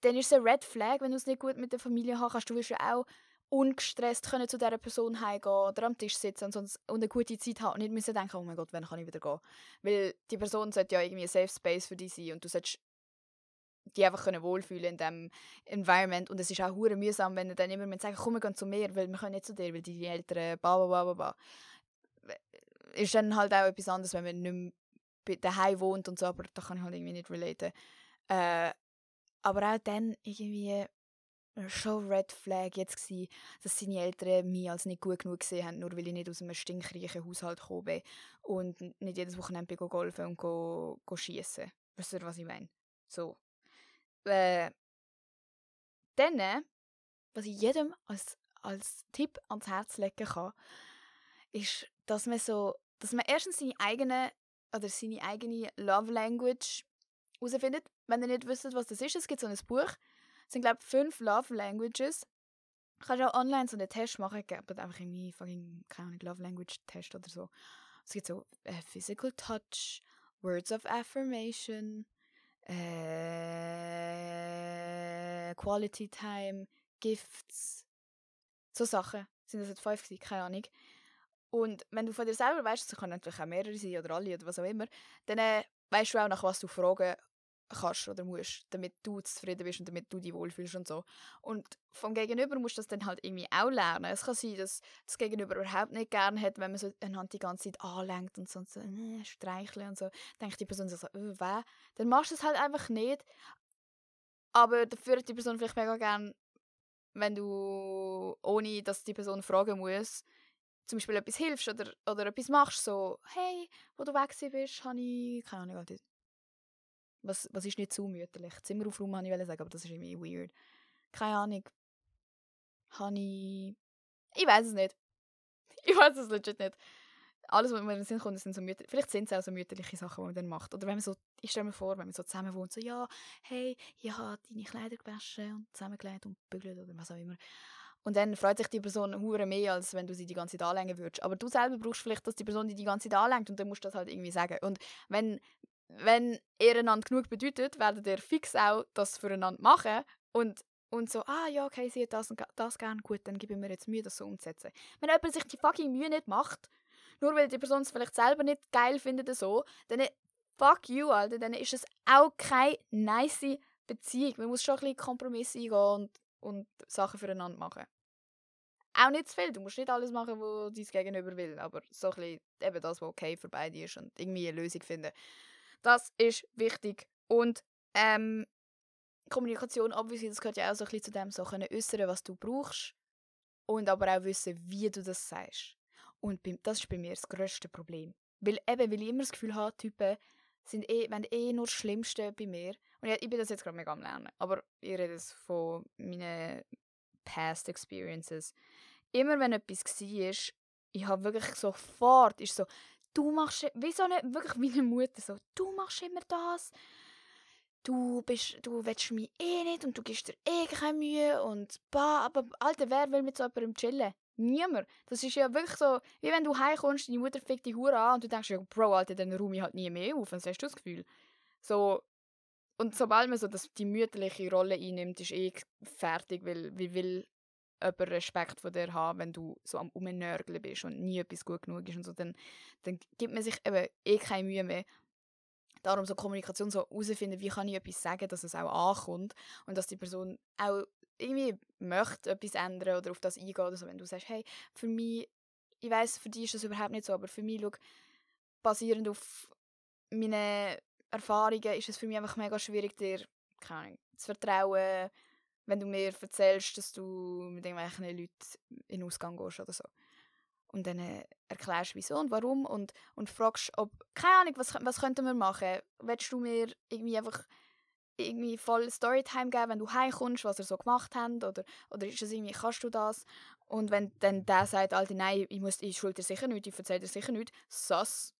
dann ist es ein Red Flag, wenn du es nicht gut mit der Familie hast. Kannst du willst ja auch ungestresst können zu dieser Person heimgehen oder am Tisch sitzen und eine gute Zeit haben und nicht müssen denken, oh mein Gott, wann kann ich wieder gehen? Weil die Person sollte ja irgendwie ein Safe Space für dich sein und du solltest die einfach wohlfühlen in diesem Environment. Und es ist auch hure mühsam, wenn dann immer sagen, komm, wir gehen zu mir, weil wir können nicht zu dir, weil die Eltern bla. Ist dann halt auch etwas anderes, wenn man nicht mehr daheim wohnt und so, aber da kann ich halt irgendwie nicht relaten. Aber auch dann irgendwie schon Red Flag jetzt gsi, dass seine Eltern mich als nicht gut genug gesehen haben, nur weil ich nicht aus einem stinkreichen Haushalt gekommen bin und nicht jedes Wochenende golfen und go schiessen. Weißt du, was ich meine? So. Dann, was ich jedem als Tipp ans Herz legen kann, ist, dass man erstens seine eigene Love Language herausfindet. Wenn ihr nicht wisst, was das ist, es gibt so ein Buch. Es sind, glaube ich, 5 Love Languages. Du kannst auch online so einen Test machen, aber einfach irgendwie keine Ahnung, Love Language Test oder so. Es gibt so Physical Touch, Words of Affirmation, Quality Time, Gifts, so Sachen. Sind das jetzt 5 gewesen? Keine Ahnung. Und wenn du von dir selber weißt, das können natürlich auch mehrere sein oder alle oder was auch immer, dann weißt du auch, nach was du fragen kannst oder musst, damit du zufrieden bist und damit du dich wohlfühlst und so. Und vom Gegenüber musst du das dann halt irgendwie auch lernen. Es kann sein, dass das Gegenüber überhaupt nicht gerne hat, wenn man so einander die ganze Zeit anlenkt und so streicheln und so. Denkt die Person so, weh? Dann machst du es halt einfach nicht. Aber dafür hat die Person vielleicht mega gern, wenn du, ohne dass die Person fragen muss, zum Beispiel etwas hilfst oder etwas machst, so, hey, wo du weg bist, habe ich, keine Ahnung, was ist nicht zu mütterlich? Zimmer aufräumen, wollte ich sagen, aber das ist irgendwie weird. Keine Ahnung. Ich weiß es nicht. Ich weiß es legit nicht. Alles, was mir in den Sinn kommt, sind so mütterliche, vielleicht sind es auch so mütterliche Sachen, die man dann macht. Oder wenn man so, ich stelle mir vor, wenn man so zusammen wohnt, so, ja, hey, ich habe deine Kleider gewaschen und zusammengelegt und gebügelt oder was auch immer. Und dann freut sich die Person hure mehr, als wenn du sie die ganze Zeit anlängen würdest. Aber du selber brauchst vielleicht, dass die Person die ganze Zeit anlängt und dann musst du das halt irgendwie sagen. Und wenn ihr einander genug bedeutet, werdet ihr fix auch das füreinander machen und so, ja, okay, sie hat das und das gern, gut, dann gebe ich mir jetzt Mühe, das so umzusetzen. Wenn jemand sich die fucking Mühe nicht macht, nur weil die Person es vielleicht selber nicht geil findet so, dann fuck you, Alter, dann ist es auch keine nice Beziehung. Man muss schon ein bisschen Kompromisse eingehen und Sachen füreinander machen. Auch nicht zu viel, du musst nicht alles machen, was dein Gegenüber will, aber so ein bisschen eben das, was okay für beide ist und irgendwie eine Lösung finden. Das ist wichtig. Und Kommunikation, obviously, das gehört ja auch so ein bisschen zu dem, so können äußern, was du brauchst und aber auch wissen, wie du das sagst. Und das ist bei mir das grösste Problem. Weil ich immer das Gefühl habe, Typen wollen nur das Schlimmste bei mir. Und ich bin das jetzt gerade mega am Lernen, aber ich rede jetzt von meinen Past Experiences. Immer wenn etwas war, ich habe wirklich sofort, ist so, du machst, wie so eine, wirklich wie eine Mutter, so, du machst immer das, du willst mich eh nicht und du gibst dir eh keine Mühe und bah, aber Alter, wer will mit so jemandem chillen? Niemand. Das ist ja wirklich so, wie wenn du heimkommst, deine Mutter fickt dich hure an und du denkst ja, Bro, Alter, dann räume ich halt nie mehr auf. Was hast du das Gefühl? So, und sobald man so die mütterliche Rolle einnimmt, ist eh fertig, weil wie will jemand Respekt von dir haben, wenn du so am Umnörgeln bist und nie etwas gut genug ist und so, dann gibt man sich eben eh keine Mühe mehr. Darum so Kommunikation so herausfinden, wie kann ich etwas sagen, dass es auch ankommt und dass die Person auch irgendwie möchte etwas ändern oder auf das eingehen oder so. Wenn du sagst, hey, für mich, ich weiss, für dich ist das überhaupt nicht so, aber für mich, schau, basierend auf meinen Erfahrungen ist es für mich einfach mega schwierig, dir keine Ahnung, zu vertrauen, wenn du mir erzählst, dass du mit irgendwelchen Leuten in den Ausgang gehst oder so. Und dann erklärst du wieso und warum und fragst, ob, keine Ahnung, was könnten wir machen? Willst du mir irgendwie einfach irgendwie voll Storytime geben, wenn du heimkommst, was ihr so gemacht habt? Oder ist es irgendwie, kannst du das? Und wenn dann der sagt, Alter, nein, ich schuld dir sicher nicht, ich erzähle dir sicher nicht, sass.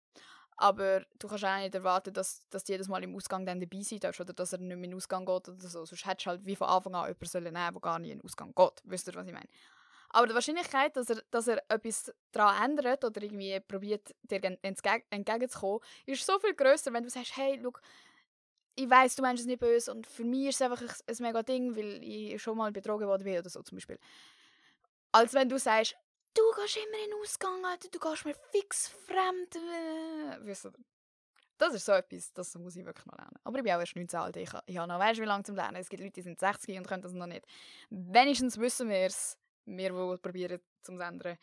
Aber du kannst auch nicht erwarten, dass du jedes Mal im Ausgang dann dabei sein darfst oder dass er nicht mehr in den Ausgang geht oder so. Sonst hättest du halt wie von Anfang an jemanden nehmen sollen, der gar nicht in den Ausgang geht. Wisst ihr, was ich meine? Aber die Wahrscheinlichkeit, dass er etwas daran ändert oder irgendwie probiert, dir entgegenzukommen, ist so viel grösser, wenn du sagst, hey, schau, ich weiss, du meinst es nicht böse und für mich ist es einfach ein mega Ding, weil ich schon mal betrogen worden bin oder so zum Beispiel. Als wenn du sagst, du gehst immer in den Ausgang, Alter, du gehst mir fix fremd. Wisst ihr? Das ist so etwas, das muss ich wirklich noch lernen. Aber ich bin auch erst 19 alt, ich habe noch, weißt du, wie lange zum Lernen. Es gibt Leute, die sind 60 und können das noch nicht. Wenigstens wissen wir es, wir, die probieren, zu ändern.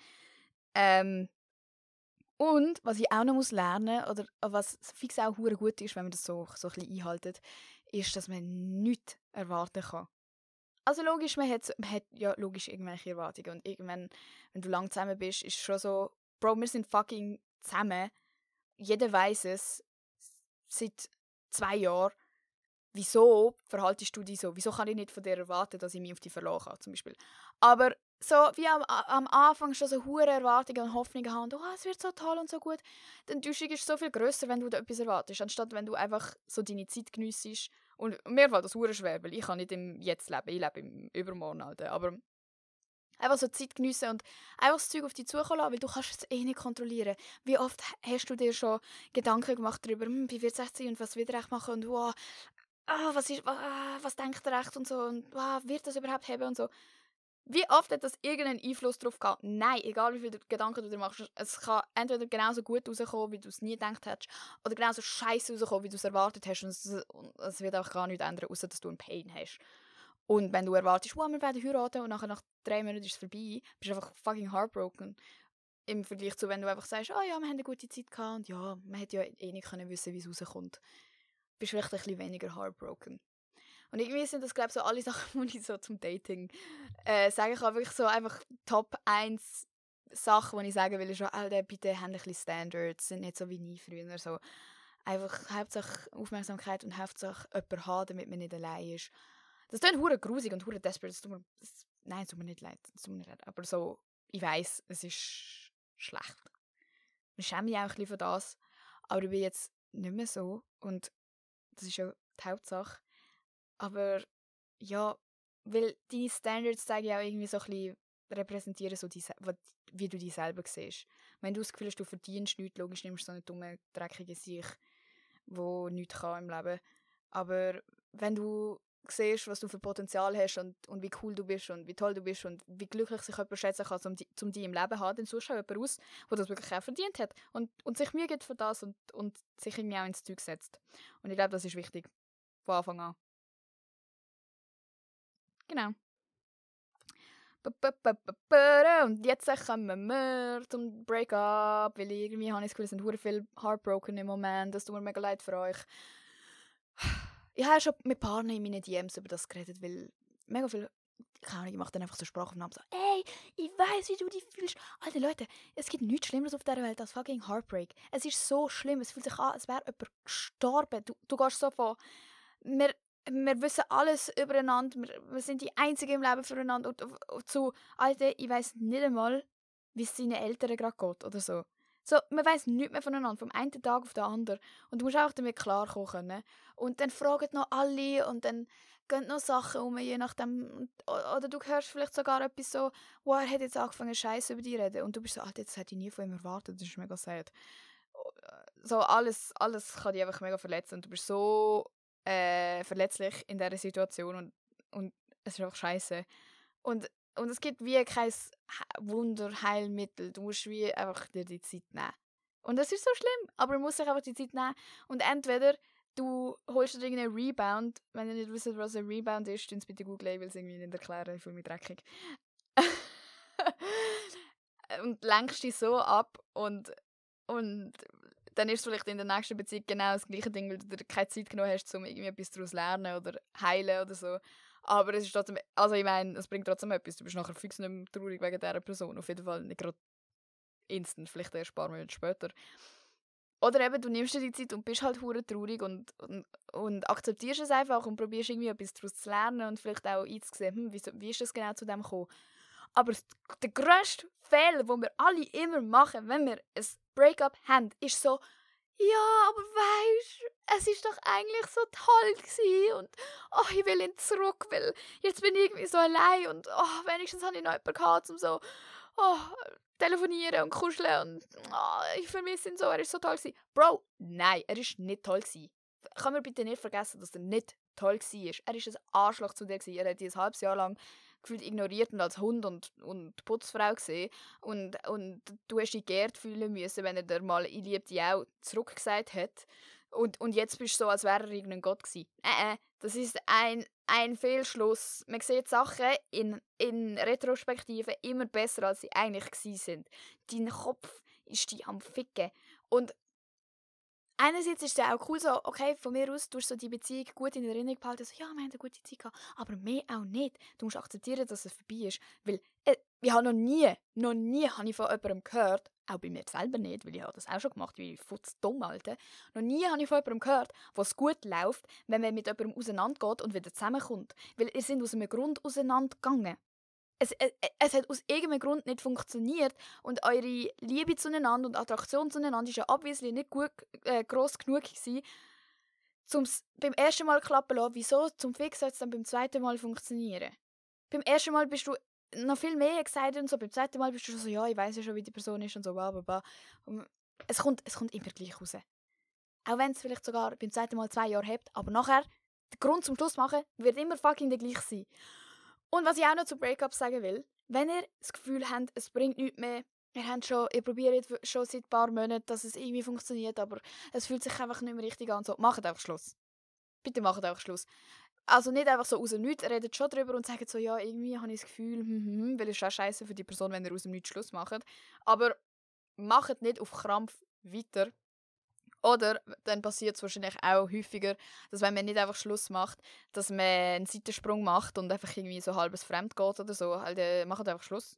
Und was ich auch noch lernen muss, oder was fix auch hure gut ist, wenn man das so ein bisschen einhaltet, ist, dass man nichts erwarten kann. Also logisch, man hat ja logisch irgendwelche Erwartungen. Und irgendwann, wenn du lang zusammen bist, ist es schon so, Bro, wir sind fucking zusammen. Jeder weiss es seit 2 Jahren. Wieso verhaltest du dich so? Wieso kann ich nicht von dir erwarten, dass ich mich auf dich verlassen kann, zum Beispiel? Aber so wie am Anfang schon so hohe Erwartungen und Hoffnungen haben, oh, es wird so toll und so gut, die Enttäuschung ist so viel grösser, wenn du da etwas erwartest, anstatt wenn du einfach so deine Zeit geniessest. Und mir fällt das hure schwer, weil ich kann nicht im Jetzt leben, ich lebe im Übermorgen. Alter. Aber einfach so Zeit geniessen und einfach das Zeug auf dich zukommen lassen, weil du kannst es eh nicht kontrollieren. Wie oft hast du dir schon Gedanken gemacht darüber, wie wird es echt sein und was wird er echt machen und wow, was denkt er echt und so und wird das überhaupt haben und so. Wie oft hat das irgendeinen Einfluss darauf gehabt? Nein, egal wie viele Gedanken du dir machst, es kann entweder genauso gut rauskommen, wie du es nie gedacht hättest, oder genauso scheiße rauskommen, wie du es erwartet hast und es wird auch gar nichts ändern, außer dass du einen Pain hast. Und wenn du erwartest, wow, wir werden heiraten und nachher nach 3 Monaten ist es vorbei, bist du einfach fucking heartbroken. Im Vergleich zu, wenn du einfach sagst, oh ja, wir haben eine gute Zeit gehabt und ja, man hätte ja eh nicht wissen, wie es rauskommt. Bist vielleicht ein bisschen weniger heartbroken. Und irgendwie sind das, glaube ich, so alle Sachen, die ich so zum Dating sage. Ich habe wirklich so einfach Top 1 Sachen, die ich sagen will, ist schon, Alter, bitte haben ein bisschen Standards, sind nicht so wie nie früher. So. Einfach Hauptsache Aufmerksamkeit und Hauptsache jemanden haben, damit man nicht allein ist. Das klingt hure grusig und hure desperate. Nein, es tut mir nicht leid. Aber so, ich weiss, es ist schlecht. Ich schäme mich auch ein bisschen für das. Aber ich bin jetzt nicht mehr so. Und das ist ja die Hauptsache. Aber ja, weil deine Standards zeigen ja auch irgendwie so ein bisschen, repräsentieren so wie du dich selber siehst. Wenn du das Gefühl hast, du verdienst nichts, logisch nimmst du so einen dummen, dreckigen Sieg, der nichts kann im Leben. Aber wenn du siehst, was du für Potenzial hast und wie cool du bist und wie toll du bist und wie glücklich sich jemand schätzen kann, um dich im Leben zu haben, dann suchst du auch jemanden aus, der das wirklich auch verdient hat und sich Mühe gibt für das und sich irgendwie auch ins Zeug setzt. Und ich glaube, das ist wichtig, von Anfang an. Genau. Und jetzt kommen wir zum Break-up, weil irgendwie habe ich das Gefühl, es sind verdammt viele heartbroken im Moment. Das tut mir mega leid für euch. Ich habe schon mit Partnern in meinen DMs über das geredet, weil mega viel, keine Ahnung, ich mache dann einfach so Sprachaufnahmen so, ey, ich weiss, wie du dich fühlst. Alter Leute, es gibt nichts Schlimmeres auf dieser Welt als fucking Heartbreak. Es ist so schlimm, es fühlt sich an, als wäre jemand gestorben. Du gehst so von, wir wissen alles übereinander, wir sind die Einzigen im Leben füreinander und zu, Alter, ich weiss nicht einmal, wie es seinen Eltern gerade geht oder so. So, man weiss nichts mehr voneinander, vom einen Tag auf den anderen. Und du musst auch damit klarkommen können. Und dann fragen noch alle und dann gehen noch Sachen um, je nachdem. Oder du hörst vielleicht sogar etwas so, wow, er hat jetzt angefangen, Scheiße über dich zu reden. Und du bist so, Alter, das hätte ich nie von ihm erwartet, das ist mega sad. So, alles kann dich einfach mega verletzen und du bist so verletzlich in dieser Situation und es ist einfach scheiße. Und es gibt wie kein Wunderheilmittel. Du musst wie einfach dir die Zeit nehmen. Und das ist so schlimm, aber du musst sich einfach die Zeit nehmen. Und entweder du holst dir irgendeinen Rebound, wenn ihr nicht wisst, was ein Rebound ist, dann bitte googeln, ich will es irgendwie nicht erklären, ich fühle mich dreckig. Und lenkst dich so ab und dann ist es vielleicht in der nächsten Beziehung genau das gleiche Ding, weil du dir keine Zeit genommen hast, um irgendwie etwas daraus zu lernen oder heilen oder so. Aber es ist trotzdem, also ich meine, es bringt trotzdem etwas. Du bist nachher fix nicht mehr traurig wegen dieser Person. Auf jeden Fall nicht gerade instant, vielleicht erst ein paar Monate später. Oder eben, du nimmst dir die Zeit und bist halt hure traurig und akzeptierst es einfach und probierst irgendwie etwas daraus zu lernen und vielleicht auch einzusehen, wie ist das genau zu dem gekommen. Aber der grösste Fehler, den wir alle immer machen, wenn wir ein Breakup haben, ist so, ja, aber weisst, es ist doch eigentlich so toll gewesen und oh, ich will ihn zurück, weil jetzt bin ich irgendwie so allein und oh, wenigstens habe ich noch jemanden gehabt, um so telefonieren und kuscheln und ich vermisse ihn so, er ist so toll gewesen. Bro, nein, er ist nicht toll gewesen. Kann man bitte nicht vergessen, dass er nicht toll war. Er ist ein Arschloch zu dir gewesen. Er hat dich ein halbes Jahr lang gefühlt ignoriert und als Hund und Putzfrau gesehen. Und du hast dich geehrt fühlen müssen, wenn er dir mal «Ich liebe dich auch» zurückgesagt hat. Und jetzt bist du so, als wäre er irgendein Gott gewesen. Das ist ein Fehlschluss. Man sieht Sachen in Retrospektive immer besser, als sie eigentlich gewesen sind. Dein Kopf ist die am Ficken. Und einerseits ist es ja auch cool, so, okay, von mir aus, du hast so die Beziehung gut in Erinnerung behalten, so, ja, wir haben eine gute Zeit gehabt, aber mehr auch nicht. Du musst akzeptieren, dass es vorbei ist, weil ich habe noch nie habe ich von jemandem gehört, auch bei mir selber nicht, weil ich habe das auch schon gemacht, wie futzdumm, Alter. Noch nie habe ich von jemandem gehört, was gut läuft, wenn man mit jemandem auseinandergeht und wieder zusammenkommt. Weil ihr seid aus einem Grund auseinandergegangen. Es hat aus irgendeinem Grund nicht funktioniert und eure Liebe zueinander und Attraktion zueinander war ja obviously nicht gross genug gewesen, um es beim ersten Mal klappen zu lassen. Wieso zum Fix soll es dann beim zweiten Mal funktionieren? Beim ersten Mal bist du noch viel mehr gesagt und so, beim zweiten Mal bist du schon so, ja, ich weiss ja schon, wie die Person ist und so, bla bla bla. Und es kommt immer gleich raus. Auch wenn es vielleicht sogar beim zweiten Mal 2 Jahre hebt, aber nachher, der Grund zum Schluss machen, wird immer fucking der gleiche sein. Und was ich auch noch zu Breakups sagen will, wenn ihr das Gefühl habt, es bringt nichts mehr, ihr probiert schon seit ein paar Monaten, dass es irgendwie funktioniert, aber es fühlt sich einfach nicht mehr richtig an, so, macht einfach Schluss. Bitte macht einfach Schluss. Also nicht einfach so aus dem Nichts, redet schon drüber und sagt so, ja, irgendwie habe ich das Gefühl, weil es ist auch scheiße für die Person, wenn ihr aus dem Nichts Schluss macht. Aber macht nicht auf Krampf weiter. Oder dann passiert es wahrscheinlich auch häufiger, dass wenn man nicht einfach Schluss macht, dass man einen Seitensprung macht und einfach irgendwie so halbes fremd geht oder so. Halt, macht einfach Schluss.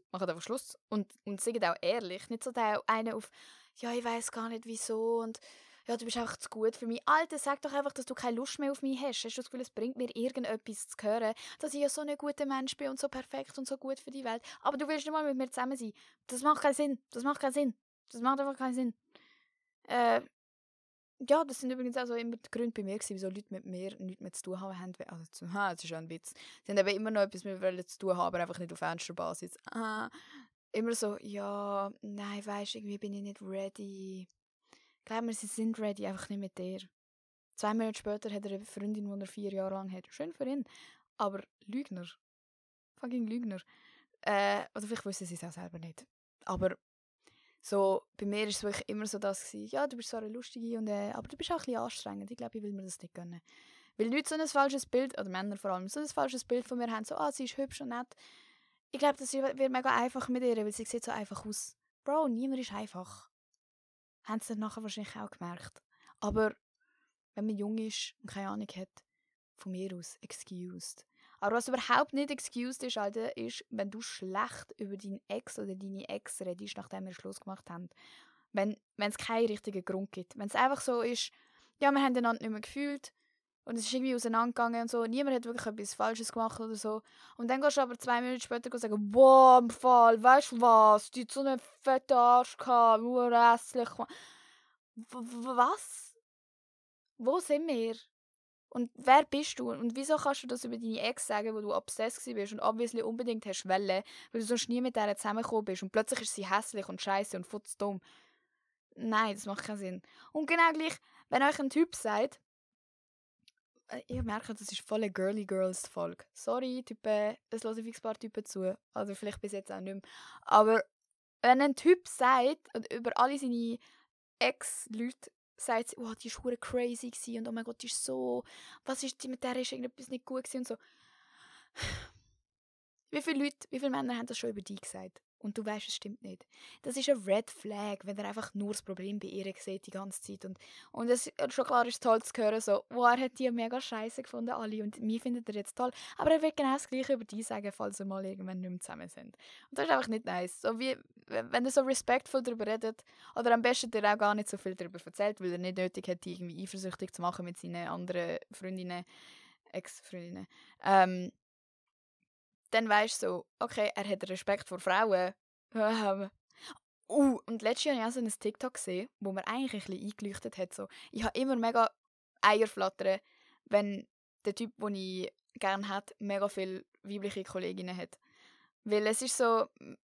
Und sagt auch ehrlich. Nicht so der eine auf, ja, ich weiß gar nicht wieso und ja, du bist einfach zu gut für mich. Alter, sag doch einfach, dass du keine Lust mehr auf mich hast. Hast du das Gefühl, es bringt mir irgendetwas zu hören, dass ich ja so ein guter Mensch bin und so perfekt und so gut für die Welt. Aber du willst nicht mal mit mir zusammen sein. Das macht keinen Sinn. Das macht einfach keinen Sinn. Ja, das sind übrigens auch so immer die Gründe bei mir gewesen, wieso Leute mit mir nichts mehr zu tun haben. Also, das ist ja ein Witz. Sie haben eben immer noch etwas mit mir zu tun haben, aber einfach nicht auf ernster Basis. Immer so, ja, nein, weisst, irgendwie bin ich nicht ready. Glaub mir, sie sind ready, einfach nicht mit dir. 2 Monate später hat er eine Freundin, die er 4 Jahre lang hat. Schön für ihn. Aber Lügner. Fucking Lügner. Oder vielleicht wissen sie es auch selber nicht. Aber so, bei mir war es wirklich immer so das, ja, du bist zwar eine Lustige, aber du bist auch ein bisschen anstrengend. Ich glaube, ich will mir das nicht gönnen. Weil Leute so ein falsches Bild, oder Männer vor allem, so ein falsches Bild von mir haben, so, sie ist hübsch und nett. Ich glaube, das wird mega einfach mit ihr, weil sie sieht so einfach aus. Bro, niemand ist einfach. Haben sie dann nachher wahrscheinlich auch gemerkt. Aber wenn man jung ist und keine Ahnung hat, von mir aus excused. Aber was überhaupt nicht excused ist, Alter, ist, wenn du schlecht über deinen Ex oder deine Ex redest, nachdem wir Schluss gemacht haben. Wenn es keinen richtigen Grund gibt. Wenn es einfach so ist, ja, wir haben einander nicht mehr gefühlt und es ist irgendwie auseinandergegangen und so, niemand hat wirklich etwas Falsches gemacht oder so. Und dann gehst du aber 2 Minuten später und sagen, boah, im Fall, weißt du was, die hat so einen fetten Arsch gehabt, nur hässlich. Was? Wo sind wir? Und wer bist du? Und wieso kannst du das über deine Ex sagen, wo du obsessed bist und obviously unbedingt hast wollen, weil du sonst nie mit der zusammengekommen bist und plötzlich ist sie hässlich und scheiße und futzdumm. Nein, das macht keinen Sinn. Und genau gleich, wenn euch ein Typ sagt, ich merke, das ist voll eine Girly Girls Folge. Sorry, Typen, es hören fix ein paar Typen zu. Also vielleicht bis jetzt auch nicht mehr. Aber wenn ein Typ sagt, und über alle seine Ex-Leute sagt sie, oh, die war crazy und oh mein Gott, die ist so, mit der ist irgendetwas nicht gut und so. Wie viele Männer haben das schon über dich gesagt? und du weißt, es stimmt nicht. Das ist eine Red Flag, wenn er einfach nur das Problem bei ihr sieht die ganze Zeit. Und es schon klar ist toll zu hören, so, oh, er hat die mega scheiße gefunden, alle, und mich findet er jetzt toll. Aber er will genau das Gleiche über die sagen, falls sie mal irgendwann nicht mehr zusammen sind. Und das ist einfach nicht nice. So wie, wenn er so respektvoll darüber redet, oder am besten dir auch gar nicht so viel darüber erzählt, weil er nicht nötig hat, die irgendwie eifersüchtig zu machen mit seinen anderen Freundinnen, Ex-Freundinnen. Dann weisst du so, okay, er hat Respekt vor Frauen. Und letztes Jahr habe ich auch so ein TikTok gesehen, wo mir eigentlich ein bisschen eingeleuchtet hat. So. Ich habe immer mega Eierflattern, wenn der Typ, den ich gerne hätte, mega viele weibliche Kolleginnen hat. Weil es ist so,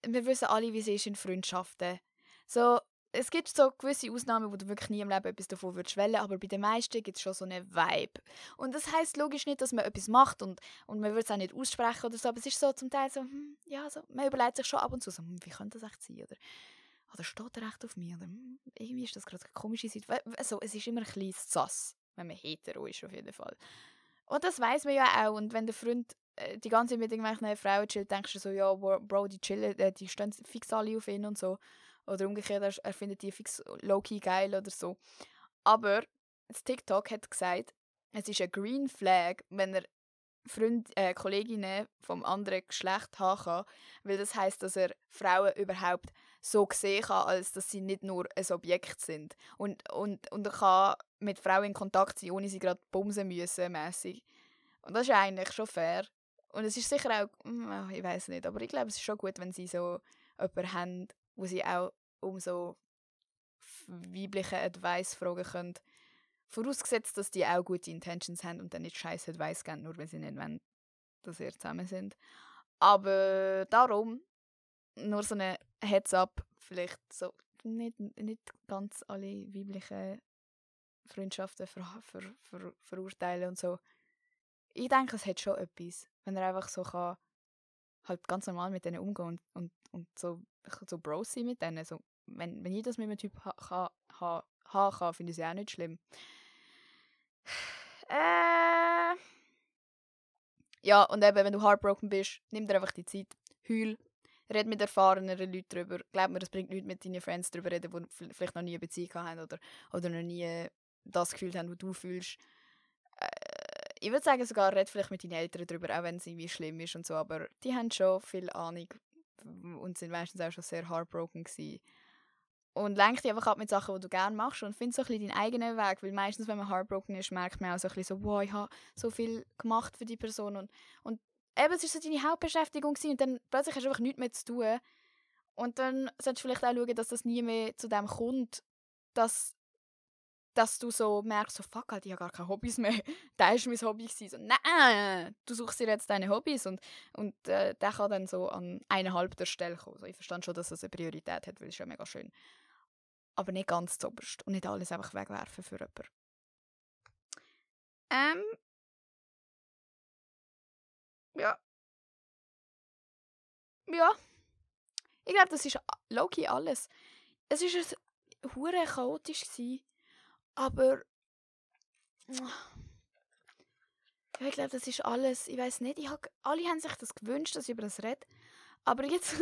wir wissen alle, wie es ist in Freundschaften. So, es gibt so gewisse Ausnahmen, wo du wirklich nie im Leben etwas davon würdest wollen, aber bei den meisten gibt es schon so einen Vibe. Und das heisst logisch nicht, dass man etwas macht und man würde es auch nicht aussprechen oder so, aber es ist so zum Teil so, ja, so, man überlegt sich schon ab und zu so, wie könnte das echt sein, oder steht er echt auf mich, oder irgendwie ist das gerade eine komische Situation. Also, es ist immer ein bisschen sass, wenn man hetero ist, auf jeden Fall. Und das weiss man ja auch, und wenn der Freund die ganze Zeit mit irgendwelchen Frauen chillt, denkst du so, ja, Bro, die chillen, die stehen fix alle auf ihn und so. Oder umgekehrt, er findet die fix low-key geil oder so. Aber das TikTok hat gesagt, es ist ein Green Flag, wenn er Kolleginnen vom anderen Geschlecht haben kann, weil das heisst, dass er Frauen überhaupt so sehen kann, als dass sie nicht nur ein Objekt sind. Und er kann mit Frauen in Kontakt sein, ohne sie gerade bumsen müssen, mässig. Und das ist eigentlich schon fair. Und es ist sicher auch, ich weiß nicht, aber ich glaube, es ist schon gut, wenn sie so jemanden haben, wo sie auch um so weibliche Advice fragen können. Vorausgesetzt, dass die auch gute Intentions haben und dann nicht scheiß Advice geben, nur weil sie nicht wollen, dass sie zusammen sind. Aber darum, nur so eine Heads-up, vielleicht so nicht ganz alle weiblichen Freundschaften verurteilen und so. Ich denke, es hat schon etwas, wenn er einfach so kann, halt ganz normal mit denen umgehen und so Bros sein mit denen. So, wenn ich das mit einem Typ haben kann, finde ich es auch nicht schlimm. Ja, und eben, wenn du heartbroken bist, nimm dir einfach die Zeit, heul, red mit erfahreneren Leuten darüber. Glaub mir, das bringt nichts, mit deinen Friends darüber reden, die vielleicht noch nie eine Beziehung haben oder noch nie das Gefühl haben, was du fühlst. Ich würde sagen, sogar red vielleicht mit deinen Eltern darüber, auch wenn es irgendwie schlimm ist und so, aber die haben schon viel Ahnung und sind meistens auch schon sehr heartbroken gewesen. Und lenk dich einfach ab mit Sachen, die du gerne machst und find so ein bisschen deinen eigenen Weg, weil meistens, wenn man heartbroken ist, merkt man auch so ein bisschen so, wow, ich habe so viel gemacht für die Person und eben, es war so deine Hauptbeschäftigung gewesen, und dann plötzlich hast du einfach nichts mehr zu tun und dann solltest du vielleicht auch schauen, dass das nie mehr zu dem kommt, dass du so merkst, so fuck, halt, ich habe gar keine Hobbys mehr. Das war mein Hobby. So, nein, du suchst dir jetzt deine Hobbys und der kann dann so an 1,5 der Stelle kommen. Also ich verstand schon, dass das eine Priorität hat, weil es ist ja mega schön. Aber nicht ganz zuoberst und nicht alles einfach wegwerfen für jemanden. Ja. Ja. Ich glaube, das ist low-key alles. Es war hure chaotisch gewesen, aber ja, ich glaube, das ist alles. Ich weiß nicht, alle haben sich das gewünscht, dass ich über das rede. Aber jetzt,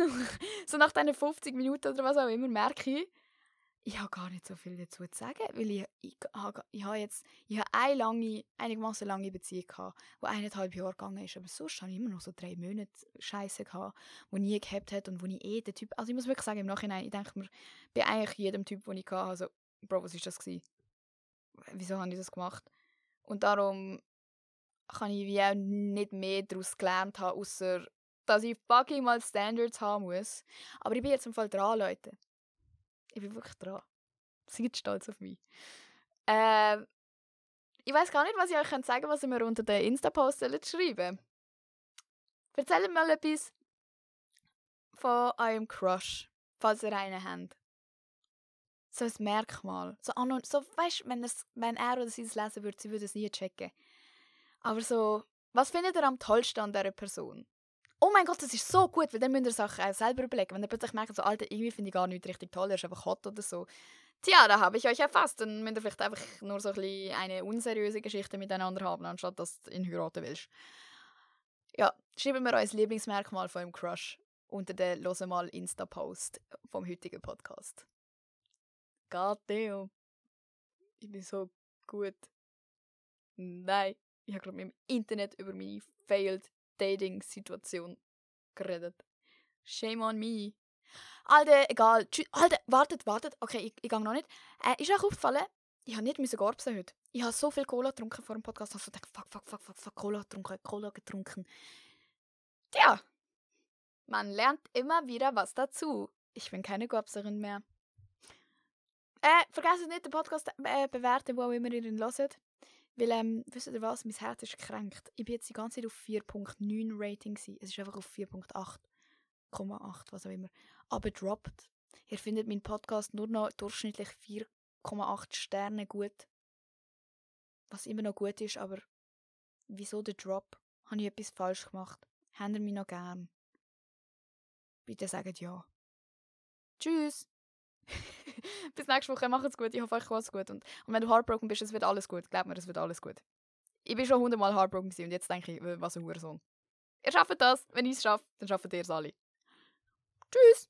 so nach diesen 50 Minuten oder was auch immer, merke ich habe gar nicht so viel dazu zu sagen, weil ich habe eine einigermaßen lange Beziehung gehabt, die 1,5 Jahre gegangen ist, aber sonst habe ich immer noch so 3 Monate Scheiße gehabt, die nie gehabt hat und wo ich den Typ, also ich muss wirklich sagen, im Nachhinein, ich denke mir, bei eigentlich jedem Typ, den ich hatte, also, Bro, was war das gewesen? Wieso habe ich das gemacht? Und darum kann ich wie auch nicht mehr daraus gelernt haben, außer dass ich fucking mal Standards haben muss. Aber ich bin jetzt im Fall dran, Leute. Ich bin wirklich dran. Seid stolz auf mich. Ich weiss gar nicht, was ich euch sagen kann, was ihr mir unter den Insta-Post schreiben. Erzählt mal etwas von eurem Crush, falls ihr einen habt. So ein Merkmal. So, weißt, wenn er oder sie es lesen würde, sie würde es nie checken. Aber so, was findet ihr am tollsten an dieser Person? Oh mein Gott, das ist so gut, weil dann müsst ihr es auch selber überlegen. Wenn ihr plötzlich merkt, so, Alter, irgendwie finde ich gar nicht richtig toll, er ist einfach hot oder so. Tja, da habe ich euch erfasst. Dann müsst ihr vielleicht einfach nur so eine unseriöse Geschichte miteinander haben, anstatt dass du ihn heiraten willst. Ja, schreibt mir euer Lieblingsmerkmal von eurem Crush. unter den «Hören mal Insta-Post» vom heutigen Podcast. God damn. Ich bin so gut. Nein, ich habe gerade mit dem Internet über meine failed Dating-Situation geredet. Shame on me. Alter, egal. Alter, wartet. Okay, ich gehe noch nicht. Ist euch aufgefallen, ich habe nicht gorbsen heute. Ich habe so viel Cola getrunken vor dem Podcast. Ich habe so gedacht, fuck, Cola getrunken. Tja, man lernt immer wieder was dazu. Ich bin keine Gorbserin mehr. Vergesst nicht, den Podcast bewerten, wo auch immer ihr ihn hört. Weil, wisst ihr was, mein Herz ist gekränkt. Ich bin jetzt die ganze Zeit auf 4.9 Rating gewesen. Es ist einfach auf 4.8,8, was auch immer. Aber droppt. Ihr findet meinen Podcast nur noch durchschnittlich 4,8 Sterne gut. Was immer noch gut ist, aber wieso der Drop? Habe ich etwas falsch gemacht? Habt ihr mich noch gern? Bitte sagt ja. Tschüss! Bis nächste Woche, macht's gut. Ich hoffe, euch geht's gut. Und wenn du heartbroken bist, es wird alles gut. Glaub mir, es wird alles gut. Ich bin schon 100-mal heartbroken gewesen und jetzt denke ich, was ein Hurensohn. Ihr schafft das. Wenn ich es schaffe, dann schafft ihr es alle. Tschüss!